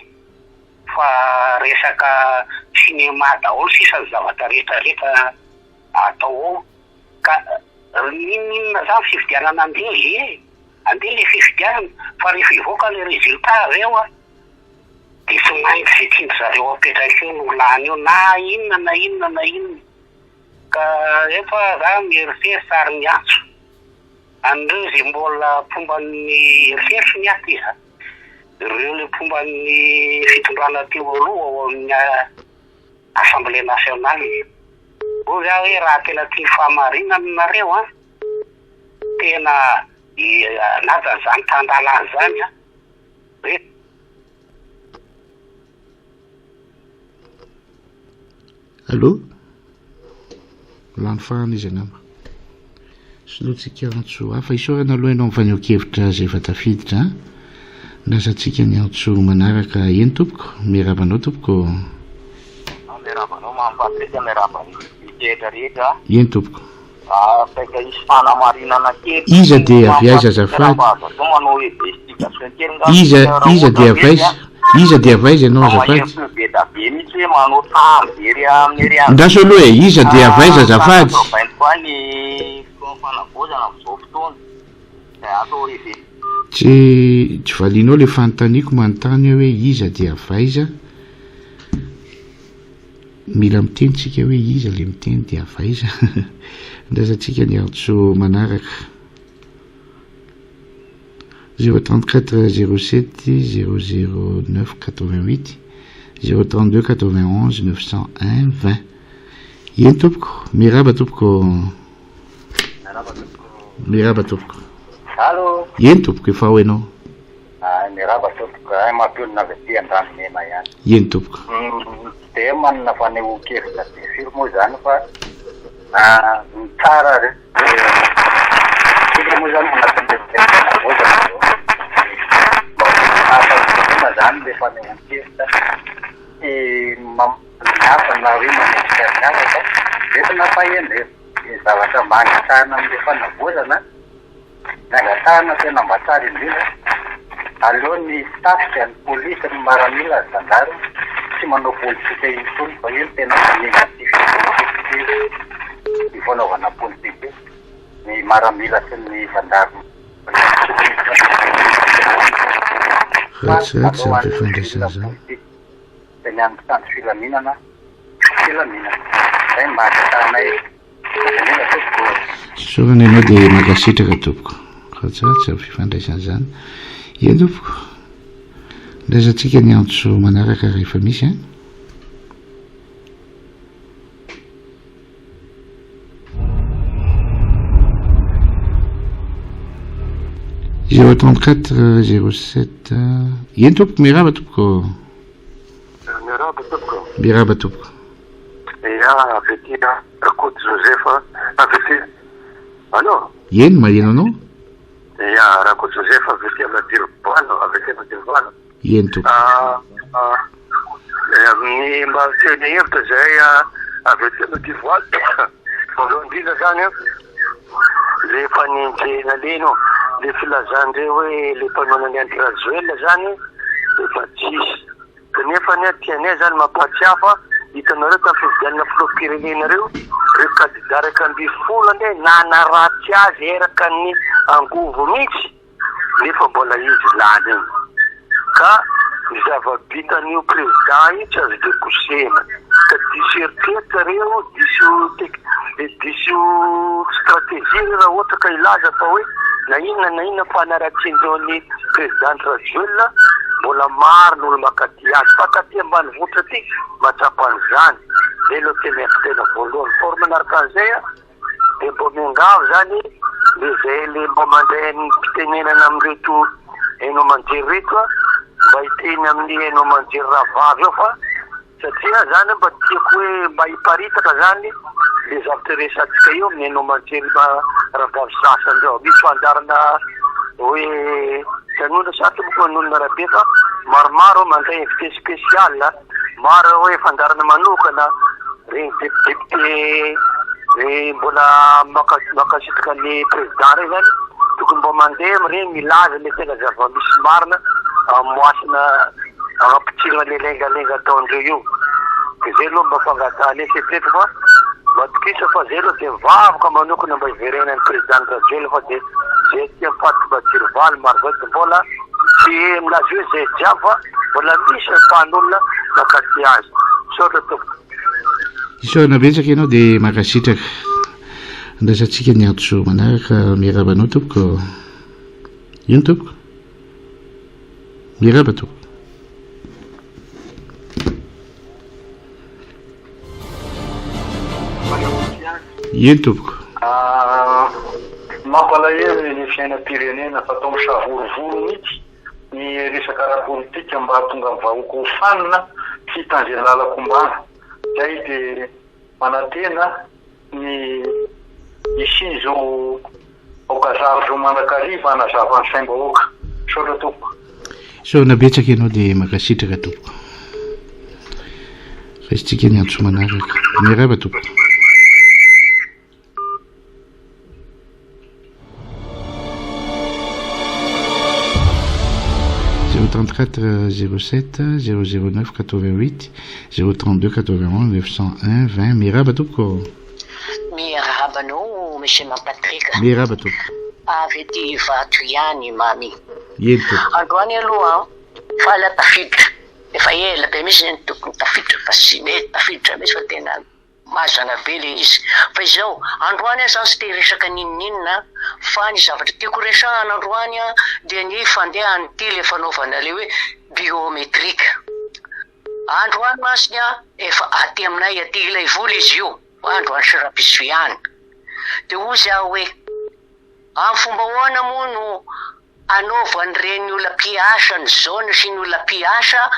Fa resaka cinéma daholo sisa ny zavatra rehetra rehetra atao ao ka n'inon'inona zany fifidianana andeha e! Andeha le fifidianana fa rehefa hivoaka le résultat avy eo an! Dia tsy maintsy izay tian-dry zareo apetraka eo no lany eo na inona na inona na inona. Ka eto aho za mieritreritra ary miantso. An'ireo izay mbola mpomba ny eritreritra ny aty a! Ireo ilay mpomba ny fitondrana teo aloha ao amin'ny Assemblée nationale. Hoy aho hoe raha tena tia fahamarinana nareo an, tena hanaja an'izany tan-dalàna izany an, hoe. Allô? Lany fahana izy angamba. Solointsika antso hafa. Isaorana aloha ianao amin'ny fanehoan-kevitra izay efa tafiditra. Andrasantsika ny antso manaraka. Eny tompoko, miarahaba anao tompoko. Miarahaba anao Mamy Patrick, miarahaba ny mpisehatra rehetra. Eny tompoko. Saika hisy fanamarinana kely. Iza dia avy aiza azafady? Iza iza dia avy aiza? Iza dia avy aiza ianao azafady? Andraso aloha e, iza dia avy aiza azafady? Tsy tsy valianao le fanontaniako manontany aho hoe iza dia avy aiza? Mila miteny tsika hoe iza le miteny dia avy aiza? Andrasantsika ny antso manaraka. 034 07 009 88 032 91 901 20 Eny tompoko, miarahaba tompoko. Miarahaba tompoko. Miarahaba tompoko. Allo. Eny tompoko, efa ao ianao. Ay, miarahaba tompoko, ay mampionona avy aty Andranomena ihany. Eny tompoko. Tsy dia manana fanehoan-kevitra be firy moa izany fa ny tsara re isika moa izany anatin'ilay fanavaozana izao. Mba ho fahafahampiana izany ilay fanehoan-kevitra tsy mamaly ny hafa na hoe manendrika ny hafa fa entina fahendrena. Ny zavatra mba angatahana amin'ilay fanavaozana Ny angatahana tena mba tsara indrindra, aleo ny tafika, ny polisy, ny maramila, ny zandary tsy manao politika intsony fa io no tena manimba ity firenena ity, io fanaovana politika io, ny maramila sy ny zandary Fa fa tsy ratsy aleo izany an'ny fifandraisana civil izany. politika dia ny an'ny mpitandro filaminana filaminana, izay no mba angatahanay. Isaorana ianao dia mankasitraka tompoko. Ratsiratsy izany fifandraisana izany. Eny tompoko. Andraisantsika ny antso manaraka rehefa misy an. Zéro trente quatre zéro sept. Eny tompoko, miarahaba tompoko. Miarahaba tompoko. Miarahaba tompoko. Ya, avy aty Rakoto Joseph avy aty. Allô? Eny, maheno anao. Ya, Rakoto Joseph avy aty Amadiro-Valo, avy aty Amadiro-Valo. Eny tompoko. Ah, ah, ny mba teny hevitra izay avy aty Amadiro-Valo. Voalohany indrindra zany an, le fanenjehana leno, le filazan-dreo hoe le mpanohana an'i Andry Rajoelina zany efa tsisy. Kanefa anie tianay zany mampahatsiahy fa hitanareo tamin'ny fifidianana filoham-pirenena ireo, ireo kandida 11 anie nanaratsy azy eraka ny angovo mihitsy nefa mbola izy lany iny. Ka ny zava-bitan'io président io tsy azo dekosehina. Ka diso eritreritra reo, diso tek- diso stratégie reo raha ohatra ka hilaza fa hoe na inona na inona fanaratsian-dreo ny Président Andry Rajoelina, mbola maro ny olo mankaty azy fa taty ambanivohitra aty mahatsapa an'izany, zay aloha tena tena voalohany, faharoa manaraka an'izay a, de mbo miangavy zany le zay le mba mandray ny fitenenana amin'ireto haino aman-jery reto a, mba hiteny amin'ny haino aman-jery rahavavy ao fa Satria zany mba tiako hoe mba hiparitaka zany le zavatra resatsika eo amin'ny haino aman-jery rahavavy sasany reo. Misy fandaharana hoe tsy hanonona sa tompoko manonona rabe fa maromaro mandray invité spécial, maro hoe fandaharana manokana, regny député mbola mankasitraka ny président regny zany tokony mba mandeha amin'ireny milaza le tena zava-misy marina amoasana Ampitsirana le lengalenga ataondreo io. De zay aloha mba fangatahana eritrereto fa matokisa fa zay aloha de mivavaka manokana mba hiverenan'ny président Rajoelina fa de zay aty am faritra Badirovaly Marovoay de mbola tsy milaza hoe zay jiaby fa mbola misy ampahan'olona mankaty azy. Misaotra tompoko. Isaorana betsaka ianao dia mankasitraka. Andraisantsika ny antso manaraka. Miarahaba anao tompoko. Ino tompoko? Miarahaba tompoko. Eny tompoko. Mampalahelo ny fiainam-pirenena fa atao misavorovoro mihitsy ny resaka ara-politika mba hahatonga ny vahoaka ho fanina sy hitandre lalan-kombana. Izay dia manantena ny hisian'izao aokazavy izao mandrakariva hanazava ny saim-bahoaka. Misaotra tompoko. Isaorana betsaka ianao dia mankasitraka tompoko. Raisintsika ny antso manaraka. Miarahaba tompoko. 034 07 009 88 032 81 901 20 Miarahaba tompoko. Miarahaba anao Monsieur Mamy Patrick. Miarahaba tompoko. Avy aty Ivato ihany Mamy. Eny tompoko. Androany aloha an, faly aho tafiditra. Efa ela be mihitsy ny tokony tafiditra fa tsy mety tafiditra mihitsy fa tena Mazana be le izy. Fa izao, androany aho zany tsy te hiresaka n'inon'inona fa ny zavatra tiako resahana androany dia ny fandehan'ity le fanaovana le hoe biometrique. Androany mantsy efa aty aminay aty Ilaivola izy io, androany sy rahampitso ihany. Dia hozy aho hoe, amin'ny fomba ahoana moa no anaovan'ireny olona mpiasa ny zone sy ny olona mpiasa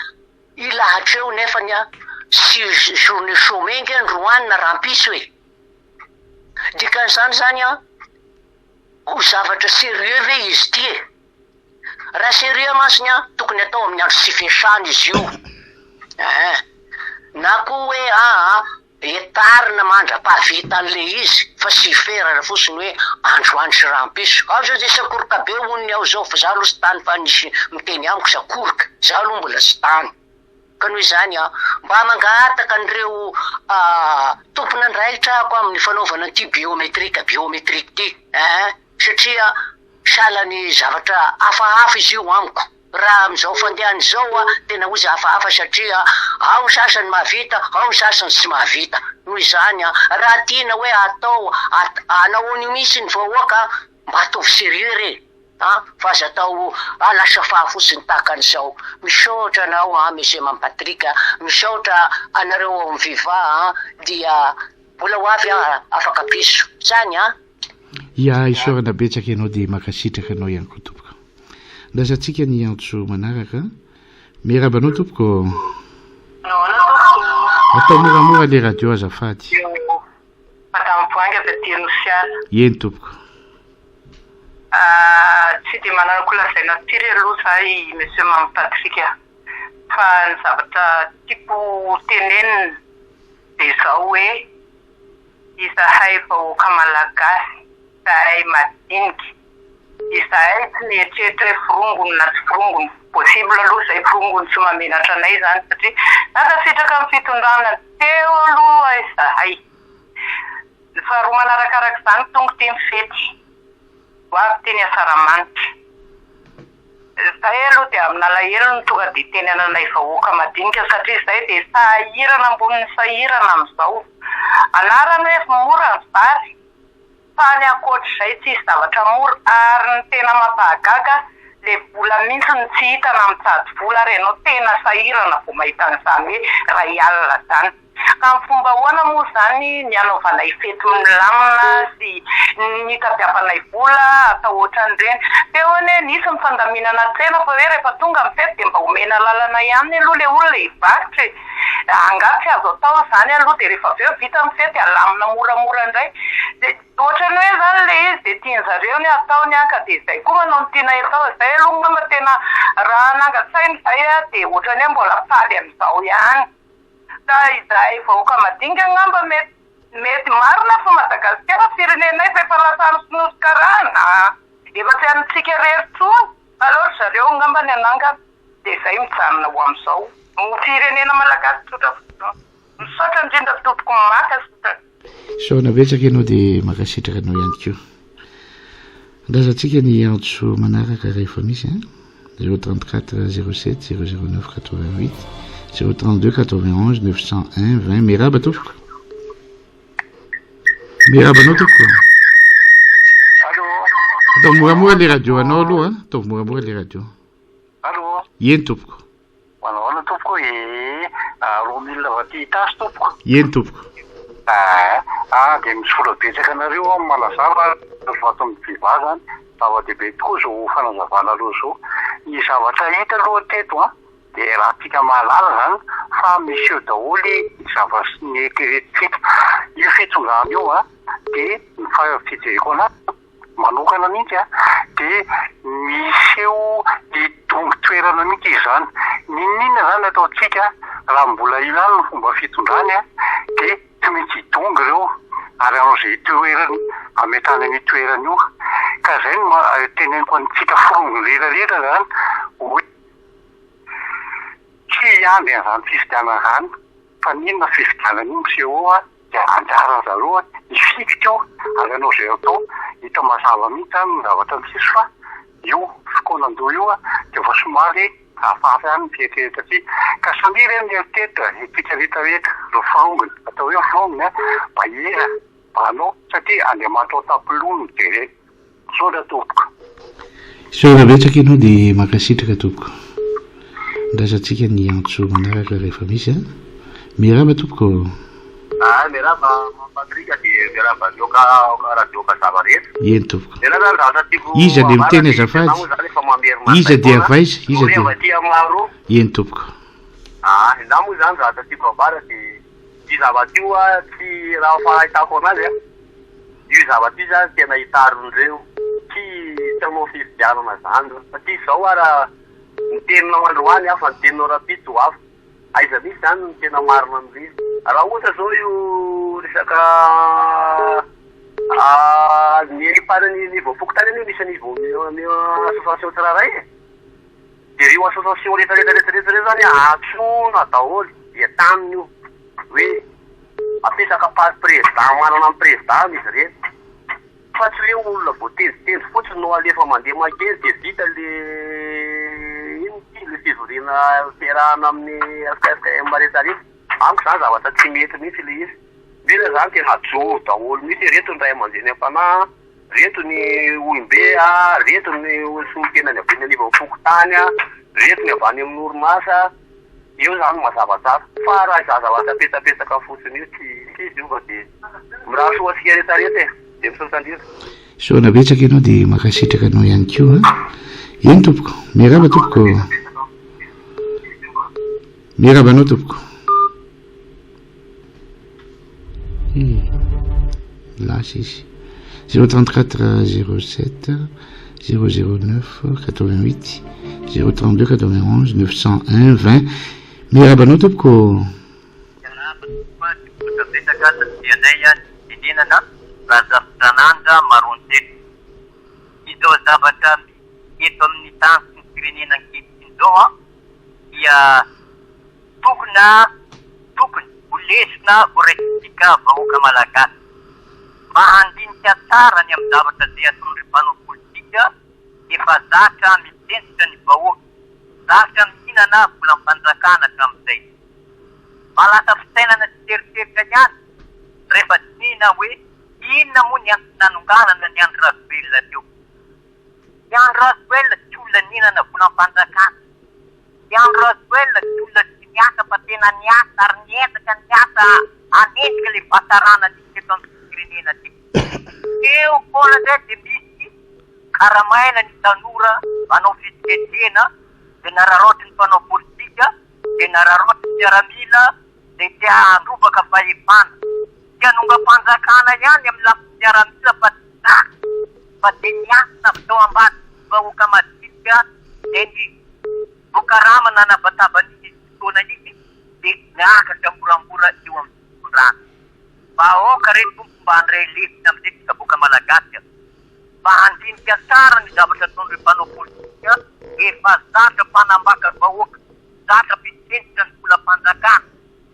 Hilahatra eo nefany a tsy journée chômée nge androany na rahampiso e! Dikan'izany zany an, ho zavatra sérieux ve izy ity e? Raha sérieux mantsiny an, tokony atao amin'ny andro tsy fiasana izy io eh! Na koa hoe aa Hetarina mandra-pahavita an'ilay izy fa tsy hiferana fotsiny hoe androany sy rahampitso. Ao zao dia sakoroka be hono ny ao zao fa za aloha tsy tany fa nisy miteny amiko sakoroka, za aloha mbola tsy tany. Ka noho izany an, mba mangataka an'ireo tompon'andraikitra ako amin'ny fanaovana an'ity biometrique biometrique ity eh, satria sahalan'ny zavatra hafahafa izy io amiko. Raha amin'izao fandehany izao a, tena ozy hafahafa satria ao ny sasany mahavita, ao ny sasany tsy mahavita. Noho izany a, raha tiana hoe atao hanao an'io mihitsy ny vahoaka, mba ataovy sérieux re a, fa aza atao lasa faha fotsiny tahaka an'izao. Misaotra anao a Monsieur Mamy Patrick a, misaotra anareo ao amin'ny Viva a, dia mbola ho avy aho afaka piso. Zany a. Ya, isaorana betsaka ianao dia mankasitraka anao ihany koa tompoko. Andraisantsika ny antso manaraka. Miarahaba anao tompoko. Nahoana tompoko? Atao moramora le radio azafady. Madame Voahangy avy aty Anosiala. Eny tompoko. Ah, tsy dia manana ko lazaina firy aloha za i Monsieur Mamy Patrick a. Fa ny zavatra tiako ho tenenina dia izao hoe izahay vahoaka malagasy, izahay madinika, Izahay tsy mieritreritra hoe forongony na tsy forongony, possible aloha izay forongony tsy mahamenatra anay izany satria nankasitraka ny fitondrana teo aloha izahay. Ny faharoa manarakaraka izany tonga ity ny fety, ho avy ity ny asaramanitra. Izay aloha dia amin'alahelo no tonga dia itenenanay vahoaka madinika satria izay dia sahirana ambonin'ny sahirana amin'izao. Anarany hoe mora ny vary. Fa ny ankoatr'izay tsisy zavatra mora ary ny tena mampahagaga le vola mintsy no tsy hita na mitady vola ary ianao tena sahirana vao mahita an'izany hoe ray alina zany. Ka amin'ny fomba ahoana moa zany ny hanaovanay fety milamina sy ny hitadiavanay vola atao ohatran'ireny. Teo anie nisy ny fandaminana tsena fa hoe rehefa tonga ny fety dia mba omena lalana ihany aloha le olona hivarotra e. Angaha tsy azo atao izany aloha dia rehefa avy eo vita ny fety alamina moramora indray. Dia ohatran'ny hoe izany ilay izy dia tian-jareo ny hataony an, ka dia izay koa manao ny tianay atao. Izay aloha angamba tena raha hanangan-tsaina izay an, dia ohatran'ny hoe mbola faly amin'izao ihany. Ka izahay vahoaka madinika angamba mety mety marina fa Madagasikara firenenay fa efa lasa any sinoa sy karana an. Efa tsy antsika irery intsony fa aleo ry zareo angamba ny hanangana. Dia izay mijanona ho amin'izao. Ny firenena malagasy tsotra fotsiny. Misaotra indrindra tompoko mankasitraka. Isaorana betsaka ianao dia mankasitraka anao ihany koa. Andrasantsika ny antso manaraka rehefa misy an. 034 07 009 88 032 91 901 20 Miarahaba tompoko. Miarahaba anao tompoko. Ataovy moramora le radio anao aloha a, ataovy moramora le radio. Allô. Eny tompoko. Manao ahoana tompoko ee, Romile avy aty Itasy tompoko. Eny tompoko. Ah, ah dia misaotra betsaka anareo aho manazava vato amin'ny viva zany. Zava-dehibe tokoa izao fanazavanareo izao. Ny zavatra hita aloha teto an, dia raha tsika mahalala zany fa miseho daholo ny zavatra neritreretintsika. Io fitongana io an, dia ny fijeriko anazy manokana mihitsy an, dia miseho hidongy toerana mihitsy izy izany. N'inon'inona izany ataontsika raha mbola io ihany no fomba fitondrany an, dia tsy maintsy hidongy ireo ary hanao izay toerany hametrahany an'io toerana io. Ka izay no teneniko antsika forongony rehetra rehetra izany hoe tsy hiandry an'izany fifidianana izany fa n'inona fifidianana io miseho eo an. Dia anjaran zareo hifikitra eo ary hanao izay atao. Hita mazava mihitsy izany ny zavatra misy fa io fikaonandoha io dia efa somary hafahafa ihany ny fieritreretantsika. Ka samia re mieritreritra isika rehetra rehetra, ireo forongony, atao hoe forongony mba hihira, mba hanao satria Andriamanitra ao an-tampon-loha no jerena. Misaotra tompoko. Misaotra betsaka ianao dia mankasitraka tompoko. Andrasantsika ny antso manaraka rehefa misy a. Miarahaba tompoko. Ah, miarahaba Patrick dia miarahaba ny Oka Radio Okazava rehetra. Eny tompoko. Tena zany zavatra tiako Iza dia ambara miteny dia azafady? tena moa zany efa mamerina Iza an'izay dia foana. avy aiza? Iza Roa dia avy aty Amaro. Eny tompoko. Ah, izaho moa zany zavatra tiako ambara dia io zavatra io ah, tsy raha fahitako anazy ah. Io zavatra io zany tena hitarin'ireo tsy tsy hanao fifidianana zany reo satria zao ara ny teninao androany hafa ny teninao rahampitso hafa aiza mihitsy zany no tena marina amin'ilay izy raha ohatra zao io resaka ny epargne niveau fokontany anie misy niveau association tsirairay e de reo association rehetra rehetra rehetra rehetra reo zany antsoina daholo dia taminy io hoe Apetraka par président manana ny président izy ireny fa tsy hoe olona voatendritendry fotsiny no alefa mandeha mankeny dia vita le inona ity le fivoriana fiarahana amin'ny FFKM rehetra rehetra. Amiko izany zavatra tsy mety mihitsy le izy. Mila izany tena ajoro daholo mihitsy ireto ny ray aman-dreny am-panahy, reto ny olom-be, reto ny solontenany avy eny anivon'ny fokontany, reto ny avy any amin'ny orinasa. Eo zany mazava tsara. Fa raha izaho zavatra apetsapetsaka fotsiny io tsy tsy izy io fa dia mirary soa antsika rehetra rehetra e! Dia misaotra indrindra. Misaotra betsaka ianao dia mankasitraka anao ihany koa an. Eny tompoko. Miarahaba tompoko. Miarahaba anao tompoko. Eh, lasa izy. 034 07 009 88 032 91 901 20. Miarahaba anao tompoko. Miarahaba tompoko a, misaotra betsaka satria anay ny fitenenana Razafindranandra Maroantsetra. Izao zavatra misy eto amin'ny tany sy ny firenena ankehitriny izao an, dia Tokona tokony ho lesona ho raisintsika vahoaka Malagasy mba handinika tsara ny amin'ny zavatra izay ataon'ireo mpanao politika efa zatra mitsentsitra ny vahoaka, zatra mihinana volam-panjakana hatramin'izay. Mba lasa fisainana sy eritreritra ihany rehefa dinihina hoe inona moa ny antony nanonganana an'i Andry Rajoelina teo. I Andry Rajoelina tsy olona nihinana volam-panjakana. I Andry Rajoelina tsy olona tsy niasa fa tena niasa ary niezaka niasa hanendrika ilay fahatsarana nisy teto amin'ity firenena ity. Teo foana indray dia misy karamaina ny tanora manao fihetsiketsehana dia nararaotry ny mpanao politika dia nararaotry ny miaramila izay te handrobaka fahefana. Tsy hanongam-panjakana ihany amin'ny lafiny miaramila fa tsy sahy fa dia niasina avy tao ambadiky ny vahoaka madinika dia ny voakarama nanabataba an'iny fotoana iny dia miakatra moramora eo amin'ny fitondrana. Mba aoka re Tompo mba handray lesona amin'izay tsika vahoaka malagasy a! Mba handinika tsara ny zavatra ataon'ireo mpanao politika efa zatra mpanambaka vahoaka, zatra mpitsentsitra ny volam-panjakana,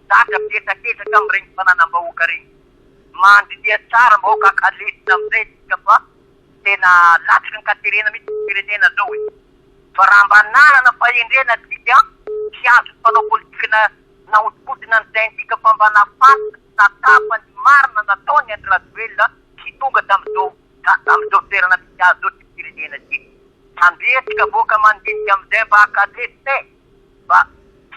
zatra mpihetraketraka amin'ireny fananam-bahoaka ireny. Mandinia tsara mba aoka haka lesona amin'izay isika fa tena latsaky ny katerena mihitsy ny firenena zao e! Fa raha mba nanana fahendrena tsika tsy azon'ny mpanao politika na nahodinkodina ny saintsika fa mba nafantatra sy natsapa ny marina nataony Andry Rajoelina tsy tonga tamin'izao tamin'izao toerana misy azy zao ty firenena. firenena ity. Andeha boka mandinika amin'izay mba haka lesona e! Mba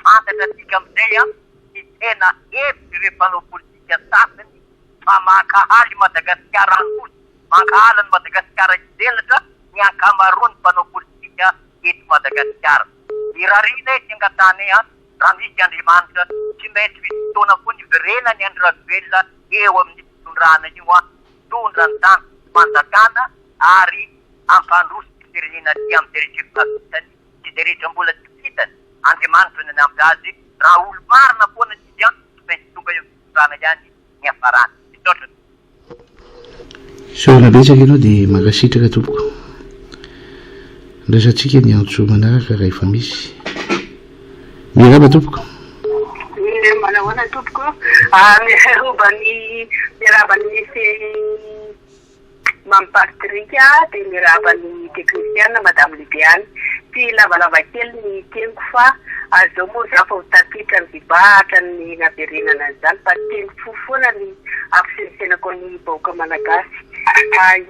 fantatra antsika amin'izay an, ny tena hevitr'ireo mpanao politika sasany fa mankahala i Madagasikara handroso, mankahala an'i Madagasikara hivelatra ny ankamaroan'ny mpanao politika eto Madagasikara. Irariana e, tonga tany an, raha misy Andriamanitra, tsy maintsy misy fotoana koa niverenan'i Andry Rajoelina eo amin'ny fitondrana io an, hitondra ny tany fanjakana ary hampandroso ny firenena aty amin'izay rehetra efa vitany sy izay rehetra mbola tsy vitany, Andriamanitra no hanampy azy, raha olo-marina foana izy an, tsy maintsy tonga eo amin'ny fitondrana ihany ny hiafarany. Misaotra tompoko. Isaorana betsaka ianao dia mankasitraka tompoko. Andraisantsika ny antso manaraka raha efa misy. Miarahaba tompoko. Eh, manahoana tompoko? Ah, miarahaba ny miarahaba ny Monsieur Mamy Patrick dia miarahaba ny teknisiana Madame Libiane. Tsy lavalava kely ny teniko fa izao moa za vao tafiditra ny vibahatra ny naverenana an'izany fa teny fo foana ny ampisehosenako ny vahoaka Malagasy.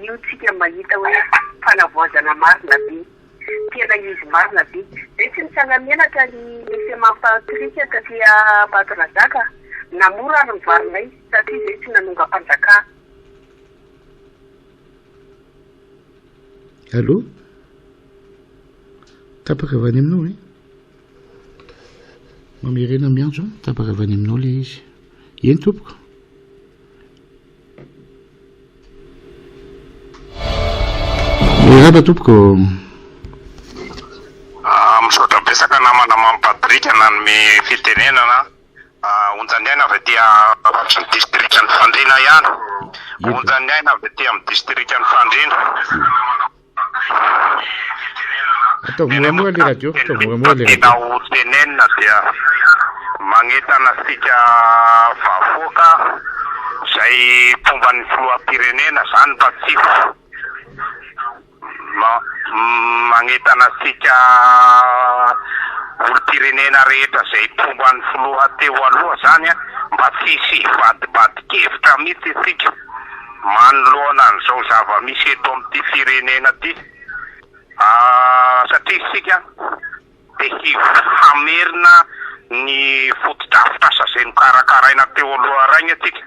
Io tsika mahita hoe fanavoazana marina be. Tena izy marina be. Zay tsy nitsanga-menatra ny Monsieur Mamy Patrick taty Ambatondrazaka. Namora ary ny varinay satria zay tsy nanongam-panjakana. Allô? Tapaka avy any aminao e? Mamerena miantso an, tapaka avy any aminao ilay izy. Eny tompoko. Miarahaba tompoko. Ah, misaotra betsaka namana Mamy Patrick nanome fitenenana. Onjan'ny aina avy aty avarotry ny distrikan'i Fandriana ihany. Onjan'ny aina avy aty amin'ny distrikan'i Fandriana. Ataovy moramora le radio, ataovy moramora le radio. Tiana ho tenenina dia magnentana antsika vahoaka izay mpomba ny filoham-pirenena izany mba tsy Magnentana antsika olom-pirenena rehetra izay mpomba ny filoha teo aloha izany mba tsy hisy hivadibadi-kevitra mihitsy isika manoloana an'izao zava-misy eto amin'ity firenena ity satria isika dia hamerina ny fotodrafitrasa izay nokarakaraina teo aloha raigny antsika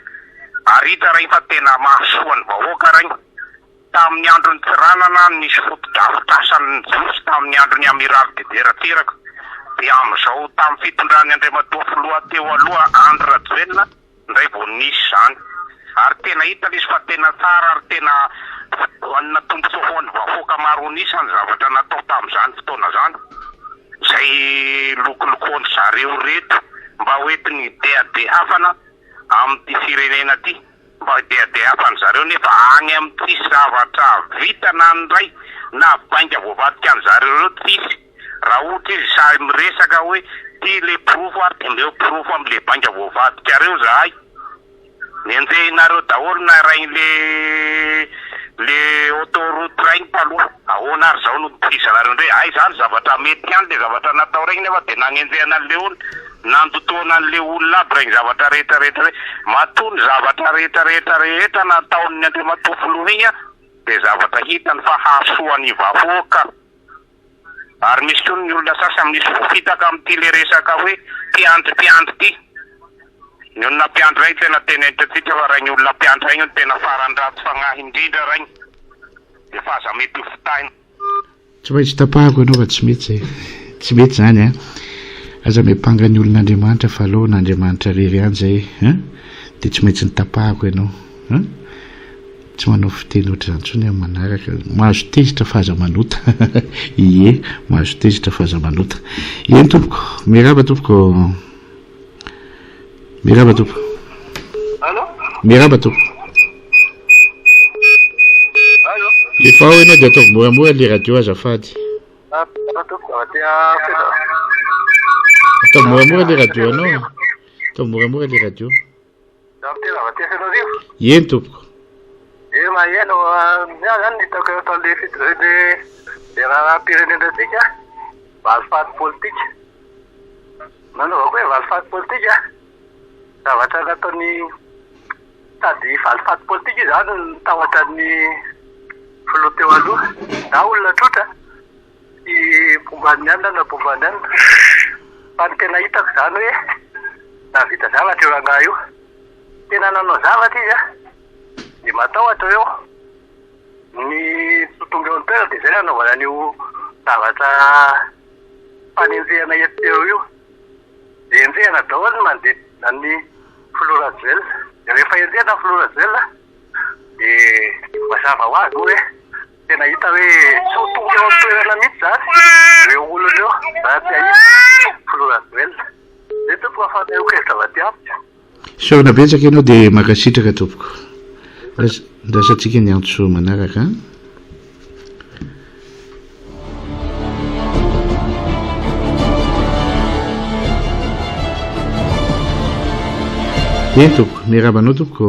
ary hita raigny fa tena mahasoa ny vahoaka raigny. Tamin'ny andron'i Tsiranana nisy fotodrafitrasa nijoro tamin'ny andron'i Amiraly Didier Ratsiraka dia amin'izao tamin'ny fitondran'i Andriamatoa Filoha teo aloha Andry Rajoelina indray vao nisy izany ary tena hita ilay izy fa tena tsara ary tena hanana tombontsoa ho an'ny vahoaka maro an'isa ny zavatra natao tamin'izany fotoana izany izay lokolokoan-dry zareo ireto mba ho entiny hidehadehafana amin'ity firenena ity. Mba idehadehafa an zareo nefa agny am tsisy zavatra vita na ny ray na bainga voavadika an zareo reo tsisy raha ohatra izy sahy miresaka hoe ty le porofo ary de omeo porofo am le bainga voavadika reo zahay nenjehinareo daholo na raigny le le autoroute raigny taloha ahoana ary zao no tohizanareo ndray hay zany zavatra mety ihany le zavatra natao regny nefa de nagnenjehana anle olo Nandotoana an'le olona aby regny zavatra rehetra rehetra regny. Matoa ny zavatra rehetra rehetra rehetra nataon'ny Andriamatoa Filoha igny dia zavatra hitany fa hahasoa ny vahoaka. Ary misy koa ny olona sasany misy voafitaka amin'ity le resaka hoe mpiandry mpiandry ity. Ny olona mpiandry regny tena teneniko antsika fa regny olona mpiandry regny no tena farany ratsy fagnahy indrindra regny. Dia fa aza mety ho fitahina. Tsy maintsy tapahako ianao fa tsy mety zay. Tsy mety zany an. Aza miampanga ny olon'Andriamanitra fa aleo an'Andriamanitra rery ihany zay an. Dia tsy maintsy nitapahako ianao an. Tsy manao fiteny ohatr'izany intsony aho manaraka. Mahazo tezitra fa aza manota. Ie, mahazo tezitra fa aza manota. Eny tompoko, miarahaba tompoko. Miarahaba tompoko. Allô? Miarahaba tompoko. Allô? Efa ao ianao dia ataovy moramora le radio azafady. Ataovy moramora le radio anao. Ataovy moramora le radio. Eny tompoko. Eny maheno, ny ahy zany ny hitako eto le le le raharaham-pirenena antsika, valifaty politika. Nanaovako hoe valifaty politika, zavatra nataony sady valifaty politika izy zany no nitahotra ny. filoha teo aloha. Za olona tsotra, tsy mpomba an'i anona na mpomba an'i anona. Fa ny tena hitako izany hoe nahavita zavatra io rangahy io. Tena nanao zavatra izy an, dia matahotra ireo. Ny tsy ho tonga eo an-toerana dia izay no anaovana an'io zavatra fanenjehana eto sy eo io. Dia enjehina daholo ny manodidina an'ny filoha Rajoelina. Dia rehefa enjehina ny filoha Rajoelina dia mazava ho azy moa hoe tena hita hoe tsy ho tonga eo an-toerana mihitsy izany ireo olona ireo raha tsy hahita ny filoha Rajoelina. Izay tompoko fa fanehoan-kevitra avy aty amiko. Isaorana betsaka ianao dia mankasitraka tompoko. Andrasantsika ny antso manaraka an. Eny tompoko, miarahaba anao tompoko.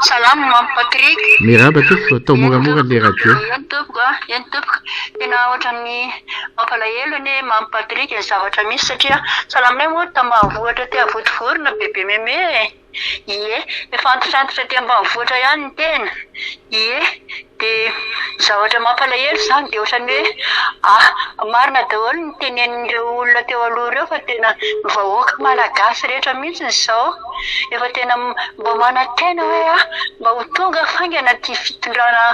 Salama Mamy Patrick. Miarahaba tompoko, atao moramora le radio. Eny tompoko a, eny tompoko. Tena ohatran'ny mampalahelo anie Mamy Patrick ny zavatra misy satria sahala aminay moa tambanivohitra aty Avodivorona bebe meme e. Ie, efa antitrantitra aty ambanivohitra ihany ny tena. Ie, dia ny zavatra mampalahelo izany dia ohatran'ny hoe ah, marina daholo ny tenenin'ireo olona teo aloha ireo fa tena ny vahoaka malagasy rehetra mihitsy izao efa tena mba manantena hoe ah, mba ho tonga faingana ity fitondrana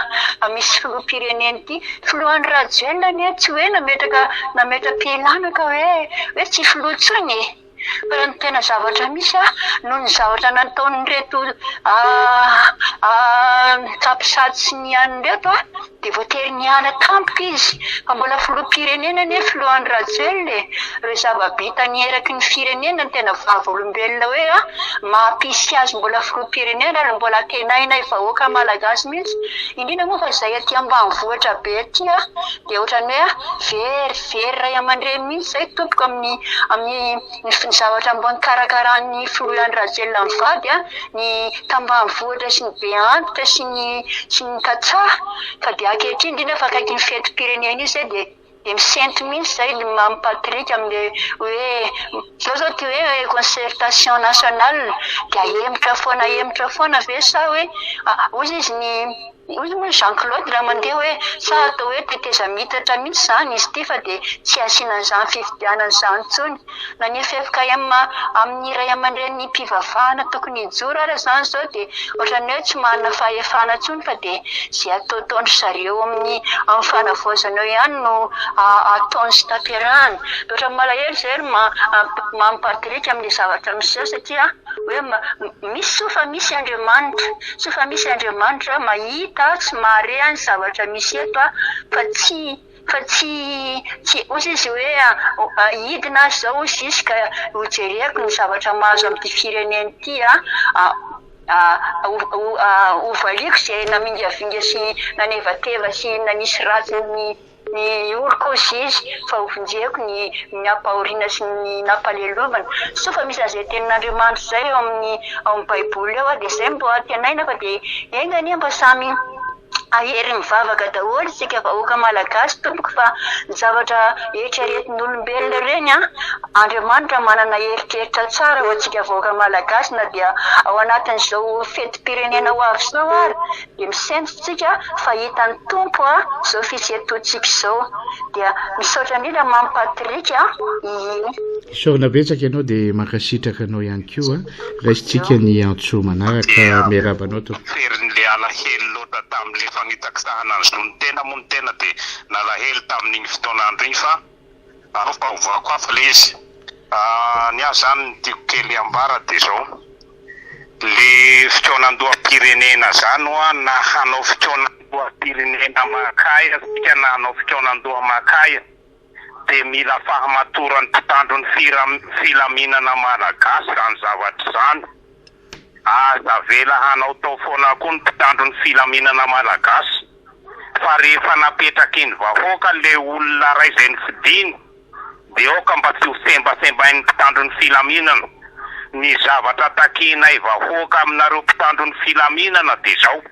misy filoham-pirenena ity. Filoha Andry Rajoelina anie tsy hoe nametraka nametra-pialana ka hoe hoe tsy filoha intsony e. Fa raha ny tena zavatra misy a, noho ny zavatra nataon'ireto capsat sy ny anona ireto a, dia voatery niala tampoka izy. Fa mbola filoham-pirenena anie filoha Andry Rajoelina e. Ireo zava-bitany eraky ny firenena no tena vavolombelona hoe a, maha-pisy azy mbola filoham-pirenena ary mbola antenainay vahoaka malagasy mihitsy. Indrindra moa fa izay aty ambanivohitra be aty a, dia ohatran'ny hoe very very ray aman-dreny mihitsy izay tompoko amin'ny amin'ny ny zavatra mba nikarakaran'ny filoha Andry Rajoelina mivady a, ny tambanivohitra sy ny be antitra sy ny sy ny tantsaha fa dia ankehitriny indrindra fa akaiky ny fetim-pirenena io izay dia dia misento mihitsy izay ny Mamy Patrick amin'ilay hoe izao izao ity hoe concertation nationale dia ahemotra foana ahemotra foana ve sa hoe hoy izy ny Hoy moa Jean Claude raha mandeha hoe sa atao hoe tetezamitatra mihitsy izany izy ity fa dia tsy asiana an'izany fifidianana izany intsony. Na ny ffkm amin'ny ray aman-dreny mpivavahana tokony hijoro ara izany izao dia ohatran'ny hoe tsy manana fahefana intsony fa dia izay ataotaon-dry zareo amin'ny amin'ny fanavaozana eo ihany no ataony sy tanterahany. Dia ohatran'ny malahelo izay ry Mamy Patrick amin'ilay zavatra miseho satria hoe misy soa fa misy Andriamanitra. Soa fa misy Andriamanitra mahita sy mahare ny zavatra misy eto fa tsy fa tsy tsy hozy izy hoe hidina aho izao hozy izy ka hojereko ny zavatra mahazo amin'ity firenena ity hovaliako izay namingavinga sy nanevateva sy nanisy ratsy ny Ny oloko hozy izy fa ho vonjeko ny ny ampahoriana sy ny nampalelovana. Soa fa misy an'izay tenin'Andriamanitra izay ao amin'ny ao amin'ny baiboly ao dia izay mbo antenaina fa dia enga anie mba samy hahery mivavaka daholo isika vahoaka malagasy tompoko fa ny zavatra eritreretin'olombelona ireny an, Andriamanitra manana eritreritra tsara ho antsika vahoaka malagasy na dia ao anatin'izao fetim-pirenena ho avy izao ary Dia misento tsika fa hitan'ny Tompo a zao fisentoantsika izao. Dia misaotra indrindra Mamy Patrick a. Ie. Isaorana betsaka ianao dia mankasitraka anao ihany koa. Raisintsika ny antso manaraka. Miarahaba anao tompoko. Ferin'le alahelo loatra tamin'le fanitsakitsahana ny zon'ny tena moa ny tena dia nalahelo tamin'iny fotoan'andro iny fa Aleo fa ovako hafa le izy. Ny ahy zany ny tiako kely ambara de zao, le fikaonandoham-pirenena zany hoa na hanao fikaonandoham-pirenena makaiza tsika na hanao fikaonandoha makaiza de mila fahamatoran'ny mpitandro ny filaminana malagasy zany zavatra zany. Aza avela hanaotao foana koa ny mpitandro ny filaminana malagasy fa rehefa napetraky ny vahoaka le olona ray zay nofidiny de aoka mba tsy ho sembasembain'ny mpitandro ny filaminana. Ny zavatra takianay vahoaka aminareo mpitandro ny filaminana de zao.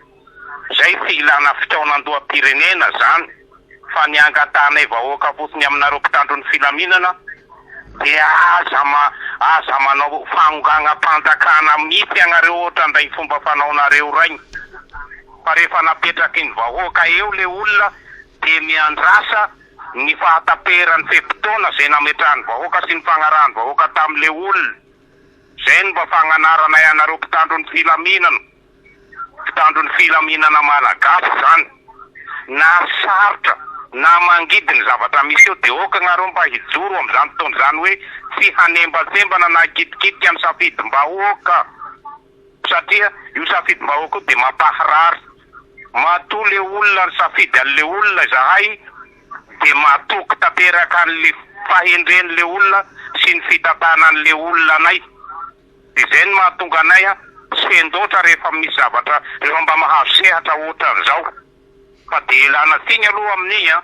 Zay tsy ilana fikaonandoham-pirenena zany fa ny angatahanay vahoaka fotsiny aminareo mpitandro ny filaminana dia aza ma aza manao fanonganam-panjakana mihitsy ianareo ohatran'ireny fomba fanaonareo ireny. Fa rehefa napetraky ny vahoaka eo le olona dia miandrasa ny fahataperan'ny fe-potoana izay nametrahan'ny vahoaka sy nifagnarahan'ny vahoaka tamin'le olona. Izay no mba fagnanaranay anareo mpitandro ny filaminana. Mpitandro ny filaminana malagasy izany. Na sarotra na mangidy ny zavatra misy eo dia ok nareo mba hijoro amin'izany fotoana izany hoe tsy hanembatsembana na hikitikitika ny safidim-bahoaka satria io safidim-bahoaka io dia mampaharary. Matoa le olona nisafidy an'le olona izahay dia matoky tanteraka an'le fahendren'le olona sy ny fitantanan'le olona anay. Dia izay no mahatonga anay sendoatra rehefa misy zavatra, rehefa mba mahazo sehatra ohatran'izao. Fa dia ialana tsiny aloha amin'iny an!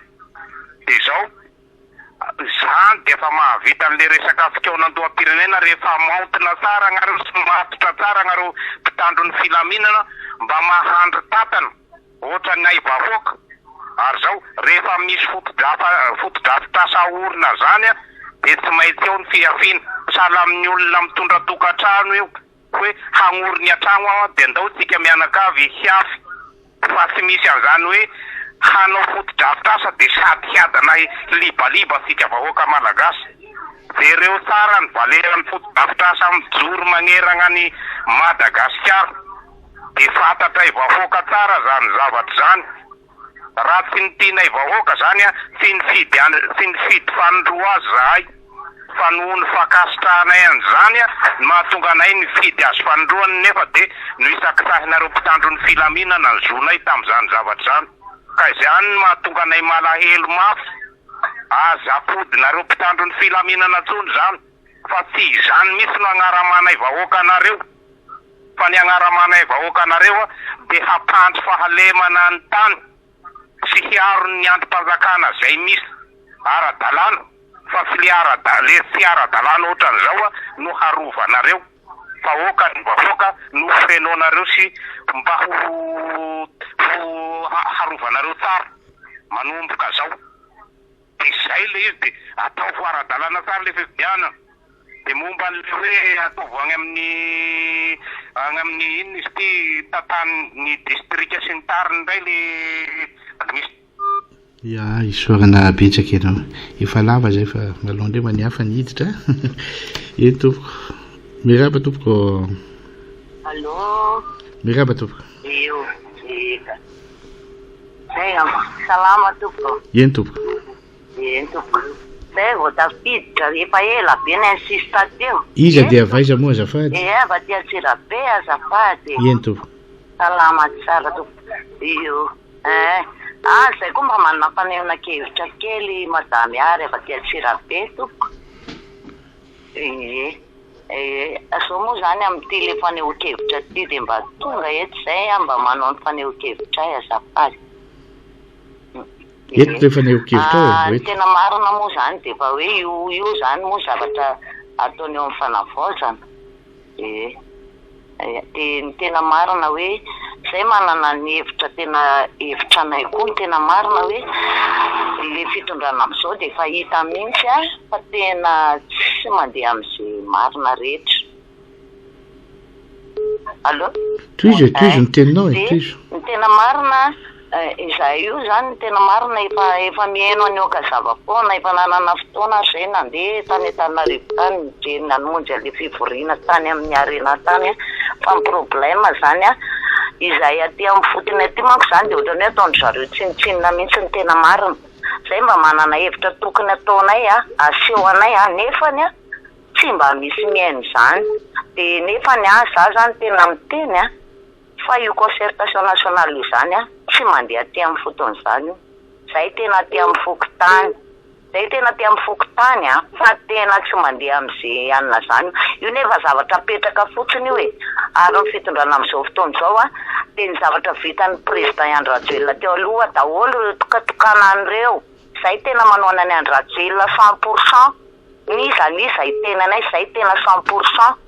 Dia izao, izany dia efa mahavita an'ilay resaka fikaonandoham-pirenena rehefa maontina tsara nareo sy matotra tsara nareo mpitandro ny filaminana mba mahandry tantana. Ohatranay vahoaka ary zao rehefa misy fotodrafa fotodrafitrasa aorina zany dia tsy maintsy eo ny fihafiana sahala amin'ny olona mitondra tokantrano io hoe hagnorigna tragno aho dia ndao tsika mianakavy hiafy fa tsy misy an'izany hoe hanao fotodrafitrasa dia sady hiadana hilibaliba tsika vahoaka malagasy jereo tsara ny valeran'ny fotodrafitrasa mijoro magneragna an'i Madagasikara. Dia fantatray vahoaka tsara zany zavatra zany. Raha tsy ny tianay vahoaka zany an, tsy nifidy an, tsy nifidy fanindroa azy zahay. Fa noho ny fankasitrahanay an'izany an, no mahatonga anay nifidy azy fanindroany nefa dia nohisakisahinareo mpitandro ny filaminana ny zonay tamin'izany zavatra izany. Ka izany no mahatonga anay malahelo mafy. Aza apodinareo mpitandro ny filaminana intsony izany, fa tsy izany mihitsy no agnaramanay vahoaka anareo. Fa ny agnaramanay vahoaka anareo dia hampandry fahalemana ny tany sy hiaro ny andrim-panjakana zay misy ara-dalàna fa tsy le ara le tsy ara-dalàna otran'izao no harovanareo fa oka ny vahoaka no fenoanareo sy mba ho ho harovanareo tsara manomboka zao. Dia izay ilay izy dia ataovy ho ara-dalàna tsara ilay fifidianana. Dia momba an'ilay hoe ataovy any amin'ny any amin'ny inona izy ity tantanin'ny distrika sy ny tariny indray ilay administ. Ya, isaorana betsaka ianao. Efa lava izay fa aleo indray mba ny hafa ny hiditra. Eny tompoko. Miraba tompoko. Allô. Miraba tompoko. Eo, eka. Zay an, salama tompoko. Eny tompoko. Eny tompoko. Zay vao tafiditra, efa ela be ny insiste teo. Iza dia avy aiza moa azafady? Eh, avy aty Antsirabe azafady. Eny tompoko. Salama tsara tompoko. Io eh. Ah, zay koa mba manana fanehoan-kevitra kely madame Ary avy aty Antsirabe tompoko. Ie. Ee, zao moa zany amin'ity le fanehoan-kevitra ity dia mba tonga eto izay aho mba manao ny fanehoan-kevitray azafady. Eto le fanehoan-kevitrao e, Ah, ny tena marina moa zany dia efa hoe io io zany moa zavatra ataony eo amin'ny fanavaozana. Ee. Dia ny tena marina hoe zay manana ny hevitra tena hevitra anay koa ny tena marina hoe le fitondrana amizao dia efa hita mihitsy a fa tena tsy mandeha amze marina rehetra. Allo? Tohizo e, tohizo ny teninao e, tohizo. Ny tena marina Izahay io izany ny tena marina efa efa mihaino an'i Okazava foana, efa nanana fotoana ary izay nandeha tany Antananarivo tany nijery namonjy an'ilay fivoriana tany amin'ny Arena tany fa ny problème izany an, izahay aty amin'ny fotony aty manko izany dia ohatran'ny hoe ataon-dry zareo tsinontsinona mihitsy ny tena marina. Izay mba manana hevitra tokony ataonay an, aseho anay an, nefany an tsy mba misy mihaino izany. Dia nefany an, izaho izany tena miteny an, Fa io concertation nationale io zany an, tsy mandeha aty amin'ny fotony zany io. Zay tena aty amin'ny fokontany. Zay tena aty amin'ny fokontany an, fa tena tsy mandeha amin'ze anona zany io. Io nefa zavatra apetraka fotsiny io e. Ary ny fitondrana amin'izao fotoana izao an, dia ny zavatra vitan'ny président Andry Rajoelina teo aloha daholo ireo tokatokanany ireo. Zay tena manohana an'i Andry Rajoelina 100 pour cent. N'iza n'iza hiteny anay, zay tena 100 pour cent.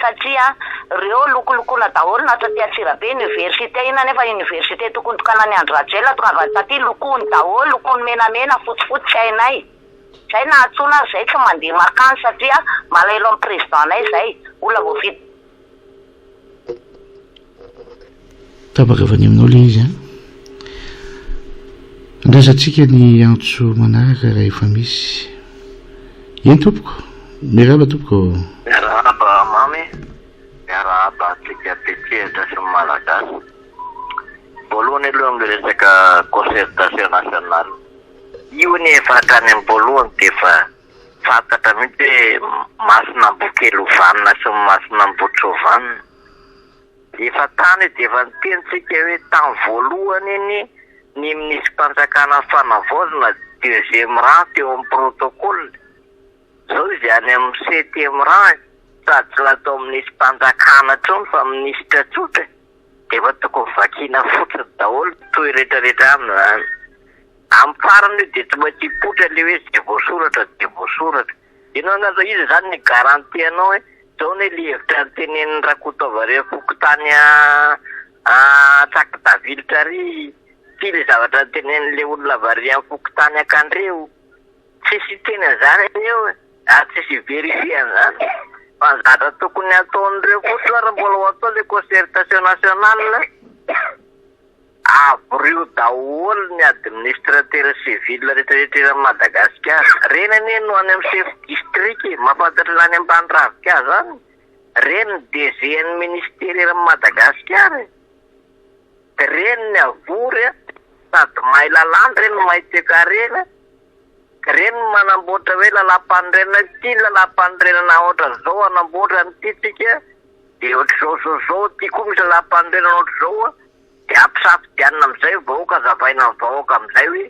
Satria reo lokolokoina daholo na taty Antsirabe université inona nefa université tokony tokanan'i Andry Rajoelina tonga avy taty lokony daholo lokony menamena fotsifotsy tsy hainay zay na antsoina ary zay tsy mandeha makany satria malahelo amin'ny président nay zay olona voafidy. Tapaka avy any aminao ilay izy an. Andraisantsika ny antso manaraka raha efa misy. Eny tompoko. Miarahaba tompoko. Miarahaba Mamy, miarahaba antsika mpitsehatra sy ny Malagasy. Voalohany aloha amin'ny resaka concertation nationale. Io anie efa hatrany am-boalohany dia efa fantatra mihitsy hoe mason'Ambohikely ho vanona sy ny mason'Ambohitry ho vanona. Efa tany dia efa niteny tsika hoe tamin'ny voalohany iny ny minisi-panjakana fanavaozana deuxième rang teo amin'ny protocole. Zao izy any amin'ny septième rang sady tsy natao minisi-panjakana intsony fa minisitra tsotra dia efa tokony vakiana fotsiny daholo ny tohy rehetra rehetra aminy zany. Amin'ny farany io dia tsy maintsy hipoitra ilay hoe izay voasoratra dia voasoratra. Ianao angamba zao iza zany ny garantie anao hoe zao anie le hevitra notenenin'i Rakotoavarea fokontany Antsakadavilitra ary ty le zavatra notenenin'le olona avy ary amin'ny fokontany Ankandreo. Tsisy hiteny an'izany anie eo e, ary tsisy hi-verifier an'izany. Fa ny zavatra tokony hataon'ireo fotsiny ary mbola ho atao le concertation nationale. Avorio daholo ny administrateur civil rehetra rehetra eran'i Madagasikara. Reny anie no any amin'ny chef district e, mahafantatra ny any ambany ravinkazo any. Reny ny DG an'ny ministera eran'i Madagasikara e. Reny ny avory a, sady mahay lalàna reny no mahay toekarena. Reny no manamboatra hoe lalàmpanorenana, ity lalàmpanorenana ohatran'izao hanamboatra an'ity tsika. Dia ohatr'izao zao zao ity koa misy lalam-panorenana ohatr'izao a, dia ampisafidianina amin'izay ny vahoaka, azavaina amin'ny vahoaka amin'izay hoe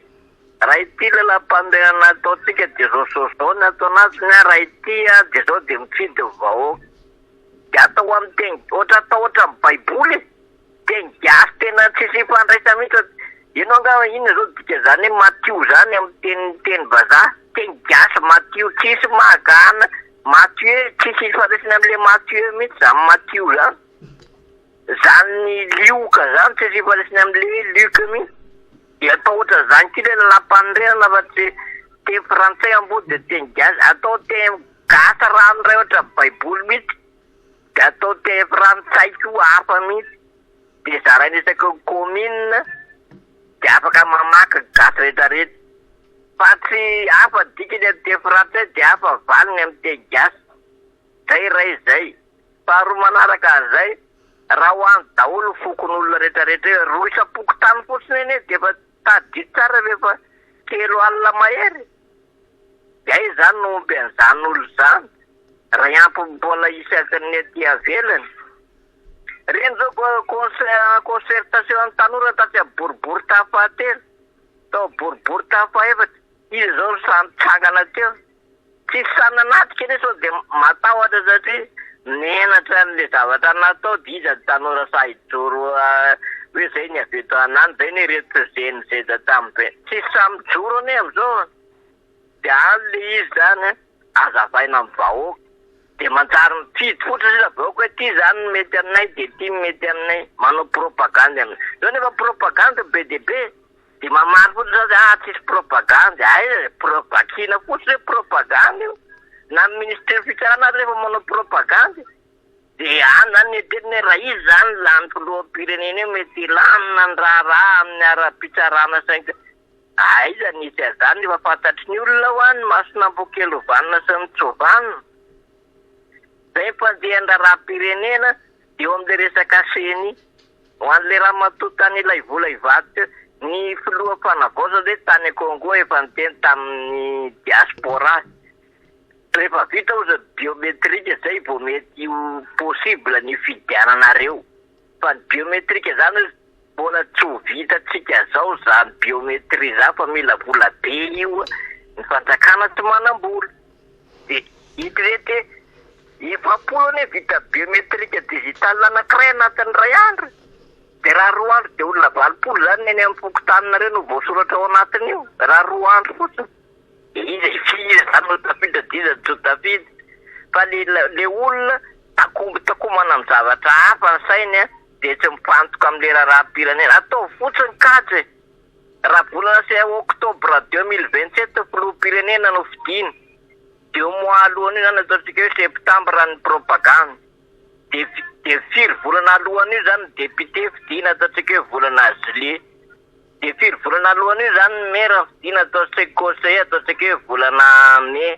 raha ity lalam-panorenana ataontsika dia zao zao zao ny ato anatiny a, raha ity a dia zao dia mifidy ny vahoaka. Dia atao amin'ny teny, ohatra atao ohatran'ny baiboly e. Teny gasy tena tsisy ifandraisany mihitsy. Ianao angamba inona zao dikan'izany hoe Matio zany amin'ny teny teny vazaha? Teny gasy Matio tsisy mahagana Mathieu tsisy ifandraisany amin'ilay Mathieu mihitsy zany Matio zany. Zany Lioka zany tsisy ifandraisany amin'ilay hoe Luc mihitsy. Dia atao ohatran'izany koa ilay lalàmpanorenana fa tsy teny frantsay ambony dia teny gasy. Atao teny gasy ranoray ohatran'ny baiboly mihitsy. Dia atao teny frantsay koa hafa mihitsy. Dia zaraina isaky ny commune dia afaka mamaky ny gasy rehetra rehetra. Fa tsy hafa dikany amin'ny teny frantsay dia hafa valiny amin'ny teny gasy. Zay iray izay. Faharoa manaraka an'izay, raha ho any daholo ny fokonolona rehetra rehetra eo, roa isam-pokontany fotsiny anie dia efa tadidio tsara fa efa 30 mahery. Dia aiza izany no omby an'izany olona izany raha hiampy mbola isaky ny aty avelany. Ireny izao concertation an'ny tanora tatsy amin'ny boriborintany fahatelo, tao amin'ny boriborintany fahefatra, iza izao no sahy nitsangana teo? Tsisy sahy nanatrika anie sao dia matahotra satria menatra an'ilay zavatra natao dia iza ny tanora sahy hijoro hoe izay ny avy eto anany, izay ny ireto Gen Z tamin'ny Tsisy sahy mijoro anie amin'izao. Dia any le izy zany an, azavaina amin'ny vahoaka. Dia manjary mifidy fotsiny sisa vahoaka hoe ity zany no mety aminay dia ity no mety aminay. Manao propagandy aminy. Zao nefa propagandy be dia be. Dia mamaly fotsiny zany ah tsisy propagandy. Aiza e, pro- vakiana fotsiny hoe propagandy io. Na ny minisiteran'ny fitsarana ary rehefa manao propagandy. Dia any zany ny eritreretina hoe raha izy zany lany filoham-pirenena eo mety hilamina ny raharaha amin'ny ara-pitsarana sy ny Aiza ny hisy an'izany efa fantatry ny olona hoa ny mason'Ambohikely ho vanona sy ny tsy ho vanona. Izay mpandeha ny raharaham-pirenena dia eo amin'ilay resaka ceni. Ho an'ilay ramatoa tany Ilaivola Ivato teo, ny filoha fanavaozana hoe tany Congo efa niteny tamin'ny diaspora. Rehefa vita ozy ny biometrique izay vao mety ho possible ny fidiananareo. Fa ny biometrique zany hoe mbola tsy ho vitantsika zao zany biometrie zany fa mila vola be io, ny fanjakana tsy manambola. De ito rety hoe 40 anie vita biometrique digital anakiray anatin'ny iray andro e. De raha roa andro de olona 80 zany ny any amin'ny fokontaninareo no voasoratra ao anatin'io, raha roa andro fotsiny. Iza iza zany no tafiditra de iza no tsy ho tafiditra. Fa le le olona takombotakomana amin'ny zavatra hafa ny sainy an, dia tsy mifantoka amin'ilay raharaham-pirenena. Ataovy fotsiny kajy e! Raha volana sy octobre 2027 ny filoham-pirenena no fidiana, deux mois alohan'io zany ataontsika hoe septembre ny propagande. Dia dia firy volana alohan'io izany ny député fidiana ataontsika hoe volana juillet. Dia firy volana alohan'io izany ny maire fidiana ataontsika conseiller ataontsika hoe volana mai.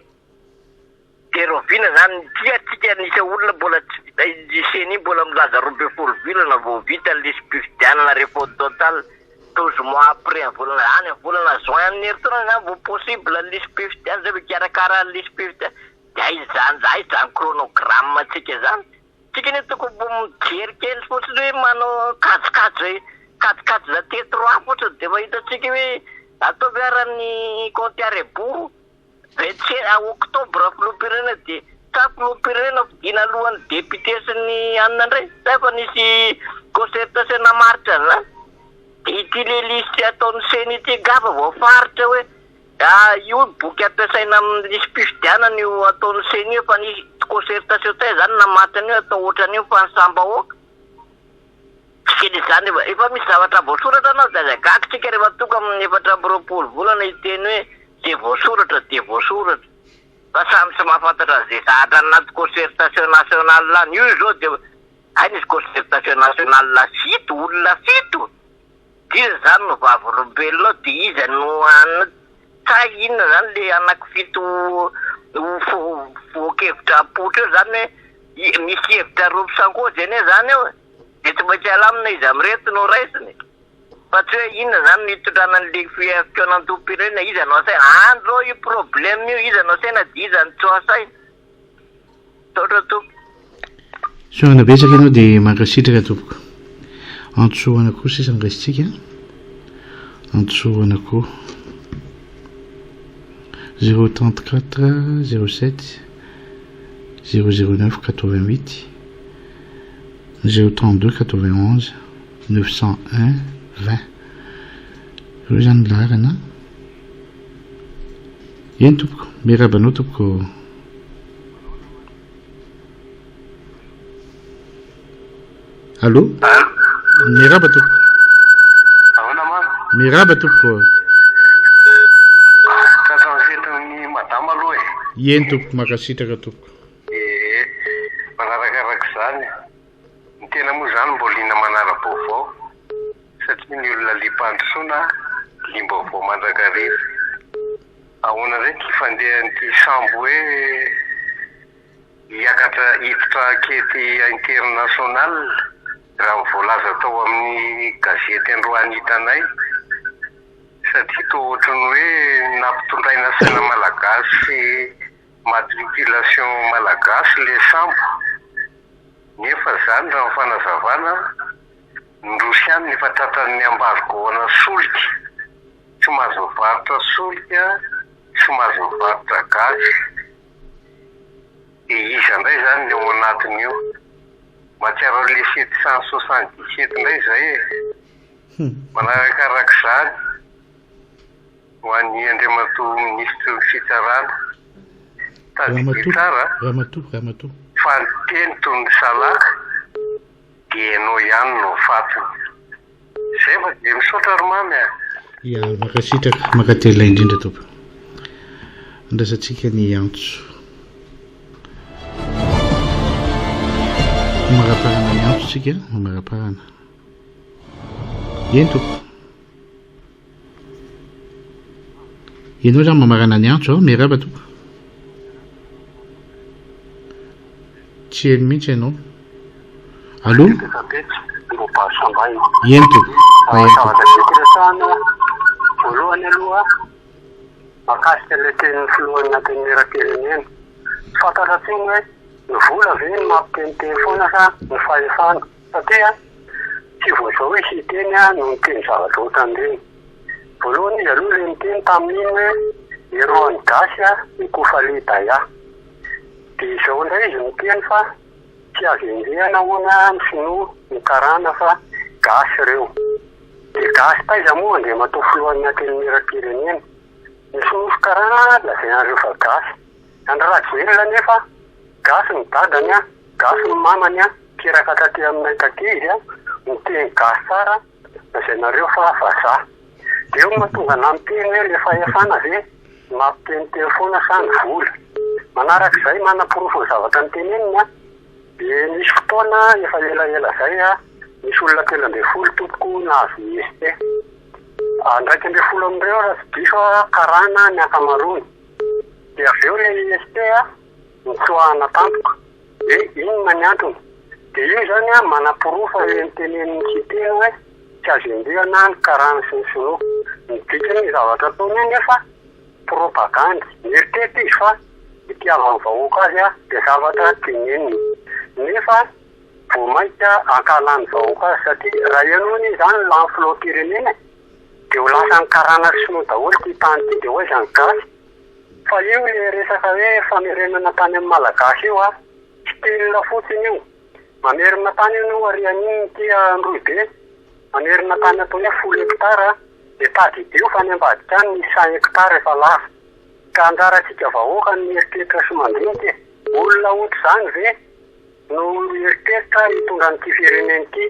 Dia rahoviana izany ity atsika nisy olona mbola tsy vita ny ceni mbola milaza 12 volana vao vita ny lisi-pifidianana refonte totale 12 mois après ny volana any amin'ny volana juin amin'ny herintaona izany vao possible ny lisi-pifidianana zay vao hikarakara ny lisi-pifidianana dia aiza izany aiza izany chronogramme antsika izany tsika anie tokony mbo mijery kely fotsiny hoe manao kajikajy kajikajy za T trois fotsiny dia efa hitantsika hoe ataovy ara ny compte à rebours 27 octobre filoham-pirenena dia sa filoham-pirenena fidiana alohan'ny député sy ny anona indray? Sa efa nisy concertation namaritra an'izany? Dia ity le liste ataon'ny ceni ity angamba voafaritra hoe ah, io ny boky ampiasaina amin'ny lisi-pifidianana io ataon'ny ceni efa nisy concertation taiza izany namaritra an'io atao ohatran'io fanisam-bahoaka? Tsy kely izany efa efa misy zavatra voasoratra anao dia aza gaga tsika rehefa tonga amin'ny 24 volana hiteny hoe ze voasoratra dia voasoratra fa samy tsy mahafantatra an'izay zahatra anaty concertation nationale any io izao dia hay nisy concertation nationale fito olona fito Iza zany no vavolombelona ao dia iza no an sa inona zany le anaky fito ho voakevitra apoitra eo zany hoe misy hevitra roa misankozy anie zany eo e dia tsy maintsy alamina iza amin'ireto no raisina e fa tsy hoe inona zany no hitondrana an'le fihaonandoham-pirenena iza no asaina any zao io problème io iza no asaina dia iza no tsy ho asaina Misaotra tompoko. Fisaorana betsaka ianao dia mankasitraka tompoko. Antsoana koa sisa no raisintsika. Antsoana koa. 034 07 009 88 032 91 901 20. Ireo izany ny laharana. Eny tompoko, miarahaba anao tompoko. Allô? Miarahaba tompoko. Ahoana ma? Miarahaba tompoko. Tratran'ny fetin'ny madama aloha e. Eny tompoko, mankasitraka tompoko. Ee, manarakarak'izany, ny tena moa izany mbola liana manara-baovao. Satria ny olona liam-pandrosoana, liam-baovao mandrakariva. Ahoana indray ity fandehan'ity sambo hoe hiakatra hiditra ankety international raha ny voalaza tao amin'ny gazety androany hitanay satria toa ohatran'ny hoe nampitondraina saina malagasy sy matriculation malagasy ilay sambo nefa izany raha ny fanazavana Ny Rosiana efa tratran'ny embargo-na solika, tsy mahazo mivarotra solika, tsy mahazo mivarotra gaz. Dia iza indray izany ny ao anatin'io? Mahatsiaro an'ilay 777 indray izay e! Manarakarak'izany, ho an'ny Andriamatoa Minisitry ny Fitsarana, tadidio tsara Ramatoa, ramatoa. fa ny teny toy ny salaka. Dia ianao ihany no fatiny. Zay fa dia misaotra ry mamy a! Ya, mankasitraka, mankatelina indrindra tompoko. Andrasantsika ny antso. Mamaraparana ny antso tsika, mamaraparana. Eny tompoko. Ianao izany mamarana ny antso, miarahaba tompoko. Tsy heno mihitsy ianao. Allô? Eny tompoko. Zavatra tiako resahana voalohany aloha mahakasika ilay tenin'ny filohan'ny antenimierampirenena. Tsy fantatra intsony hoe ny vola ve no mampiteniteny foana sa ny fahefana satria tsy vao izao izy hiteny no niteny zavatra ohatran'ireny. Voalohany izy aloha ilay niteny tamin'iny hoe héros-n'ny gasy i Kofale Daya. Dia izao indray izy miteny fa tsy azo enjehina hono ny sinoa, ny karana fa gasy ireo. Dia gasy taiza moa Andriamatoa filohan'ny Antenimierampirenena? Ny sinoa sy karana lazainareo fa gasy. Andry Rajoelina anefa gasy ny dadany, gasy ny mamany, teraka taty aminay taty izy, miteny gasy tsara, lazainareo fa vazaha. Dia eo no mahatonga anah miteny hoe le fahefana ve no mampiteniteny foana sa ny vola? Manarak'izay manaporofo ny zavatra noteneniny an! Dia nisy fotoana efa elaela izay, nisy olona 13 tompoko nahazo IST. 11 amin'ireo raha tsy diso aho karana ny ankamaroany. Dia avy eo ilay IST nitsoahana tampoka. Hoe inona ny antony? Dia io izany manaporofa ilay notenenin'i Siteny hoe tsy azo enjehina ny karana sy ny sinoa. Ny dikan'io zavatra ataony io nefa propagandy. Mieritreritra izy fa itiavan'ny vahoaka azy dia zavatra teneniny. Nefa vao mainka ankahalan'ny vahoaka azy satria raha ianao anie izany lany filoham-pirenena e, dia ho lasan'ny karana sy sinoa daholo ity tany ity dia ho aiza ny gasy? Fa io ilay resaka hoe famerenana tany amin'ny malagasy io an, style fotsiny io. Mamerina tany ianao arian'iny ity Androhibe, mamerina tany atao hoe folo hectare dia tadidio fa any ambadika any misy cent hectare efa lava. Ka anjarantsika vahoaka ny mieritreritra sy mandinika e. Olona ohatr'izany ve no hieritreritra hitondra an'ity firenena ity?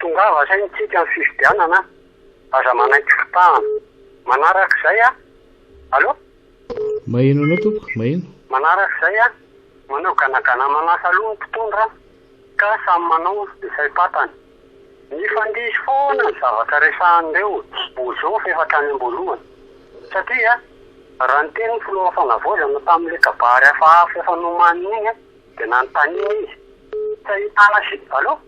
Tongava saina tsika amin'ny fifidianana an! Aza manaiky fitahana. Manarak'izay an! Allo? Maheno anao tompoko, maheno. Manarak'izay an! Manao ganagana manasa loha ny mpitondra ka samy manao izay patany. Mifandiso foana ny zavatra resahan'ireo bozo fa efa hatrany am-boalohany. Satria raha niteny ny filoha fanavaozana tamin'ilay kabary hafahafa efa nomaniny iny dia nanontaniana izy. Tsy ahitana si. Allo?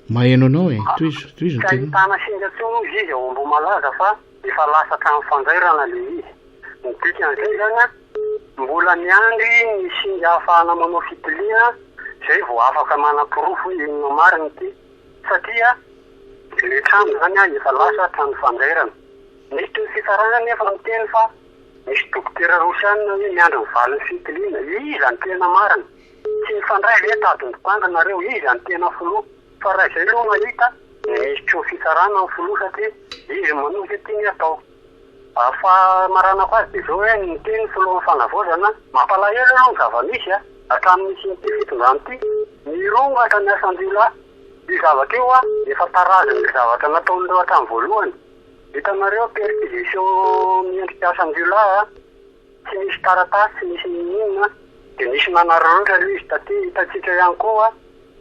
Maheno anao e, tohizo, tohizo ny Tsy teninao. ahitana singa intsony hozy izy ao Ambohimalaza fa efa lasa hatramin'ny fanjairana ilay izy. Ny dikan'izay izany an, mbola miandry ny singa ahafahana manao fitiliana izay vao afaka manaporofo hoe inona marina ity satria ilay trano izany an efa lasa trano fanjairana. Misy toy ny fitsarana anefa miteny fa misy dokotera rosianina hoe miandry ny valin'ny fitiliana. Iza no tena marina? Tsy mifandray ve tady mitandrina nareo? Iza no tena filoha? Fa raha izay aloha mahita ny minisitry ny fitsarana ny filoha satria izy no manao izay tiany atao. Fahamaranako azy dia izao hoe niteny ny filohan'ny fanavaozana, mampalahelo aloha ny zava-misy a, hatramin'ny nisian'ity fitondrana ity, mirongatra ny asan-jiolahy. Io zavatra io a, efa tarazon'ilay zavatra nataon'ireo hatramin'ny voalohany. Hitanareo perquisition miendrika asan-jiolahy a. Tsy nisy taratasy, tsy nisy n'inon'inona, dia nisy nanararaotra aloha izy taty, hitantsika ihany koa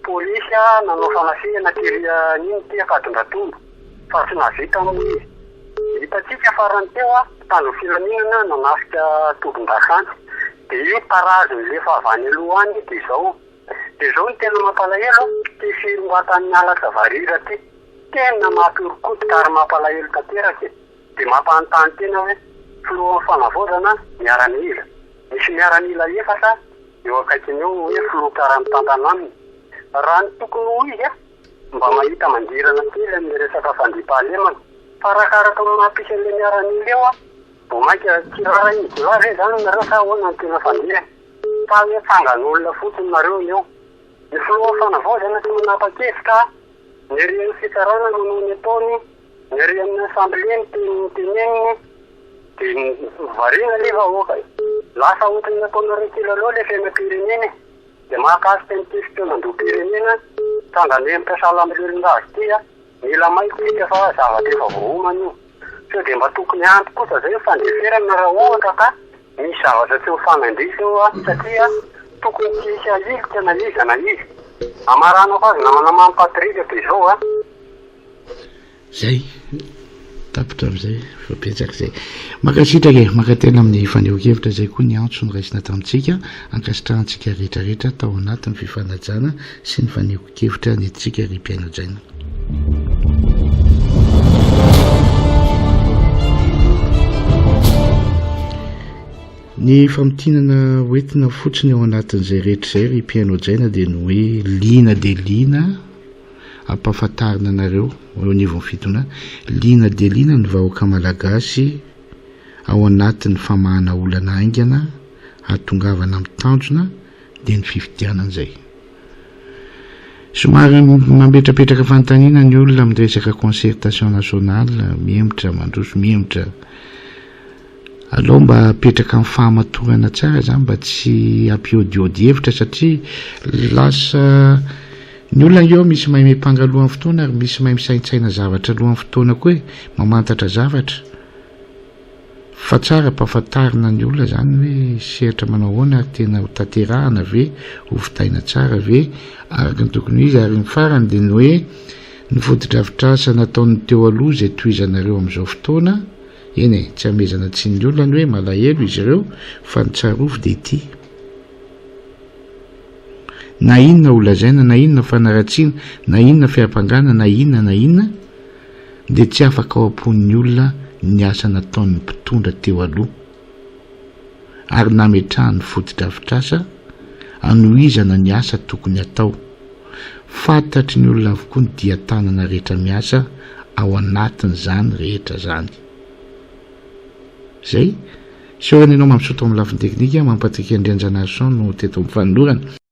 polisy nanao fanafihana tery an'iny ity Ankadindratombo fa tsy nahavita moa izy. Hitantsika farany teo mpitandro ny filaminana nanafika tobin-dasantsy, dia io tarazon'ilay efa avy any aloha any dia izao. Dia izao no tena mampalahelo, ity firongatan'ny halatra varira ity, tena mampihoron-koditra ary mampalahelo tanteraka e. Dia mampanontany tena hoe, filohan'ny fanavaozana, miaramila. Misy miaramila efatra eo akaikiny eo hoe filoha mpiara-mitantana aminy. Raha ny tokony ho izy, mba mahita mangirana kely amin'ny resaka fandriampahalemana. Fa arakaraka ny maha-mpisy an'ilay miaramila eo, vao mainka tsy raharahian'ny jiolahy ve izany nareo sa ahoana no tena fandehany? Sa hoe tsangan'olona fotsiny nareo ny eo? Ny filohan'ny fanavaozana tsy manapa-kevitra, ny ery amin'ny fitsarana manao ny ataony. Ny ery amin'ny assemblée ny teny noteneniny dia variana ilay vahoaka e. Lasa ohatran'ny nataonareo kilalao ilay fiainam-pirenena e. Dia mahakasika an'ity fitaonandoham-pirenena tsangan'hemotra sahala amin'ireo olon-dratsy ity a. Mila mailo tsika fa zavatra efa voaomana io. Sao dia mba tokony ampy kosa izay ny fandeferana raha ohatra ka misy zavatra tsy mifanandrify eo a, satria tokony tsy hisy ahilika na iza na iza. Amaranako azy namana Mamy Patrick dia izao a. Zay, tapitra amizay fa betsaka zay. Mankasitraka e, mankatena amin'ny fanehoan-kevitra zay koa ny antso noraisina tamintsika, ankasitrahantsika rehetra rehetra tao anatin'ny fifanajana sy ny fanehoan-kevitra nentintsika ry mpihaino hajaina. Ny famintinana hoentina fotsiny ao anatin'izay rehetra izay ry mpihaino hajaina dia ny hoe liana dia liana ampahafantarina anareo eo anivon'ny fitondrana, liana dia liana ny vahoaka malagasy ao anatin'ny famahana olana haingana hahatongavana amin'ny tanjona dia ny fifidianana izay. Somary mametrapetraka fanontaniana ny olona amin'ny resaka concertation nationale, mihemotra, mandroso, mihemotra. Aleo mba apetraka amin'ny fahamatorana tsara izany mba tsy hampiodiody hevitra satria lasa ny olona eo misy mahay miampanga alohan'ny fotoana ary misy mahay misaintsaina zavatra alohan'ny fotoana koa e, mamantatra zavatra. Fa tsara ampahafantarina ny olona izany hoe sehatra manao ahoana ary tena ho tanterahana ve, ho vitaina tsara ve araka ny tokony ho izy ary ny farany dia ny hoe ny fotodrafitrasa nataon'ny teo aloha izay tohizanareo amin'izao fotoana, eny e, tsy hamehezana tsiny ny olona ny hoe malahelo izy ireo fa ny tsarovy dia ity. Na inona ho lazaina, na inona fanaratsiana, na inona fiampangana, na inona na inona, dia tsy afaka ao am-pon'ny olona ny asa nataon'ny mpitondra teo aloha ary nametrahany fotodrafitrasa hanohizana ny asa tokony hatao. Fantatry ny olona avokoa ny dian-tanana rehetra miasa ao anatin'izany rehetra izany. Izay. Isaorana ianao Mampisoa tao amin'ny lafiny teknika, Mampatsiahy Andrianjanaharison no teto amin'ny fanolorana.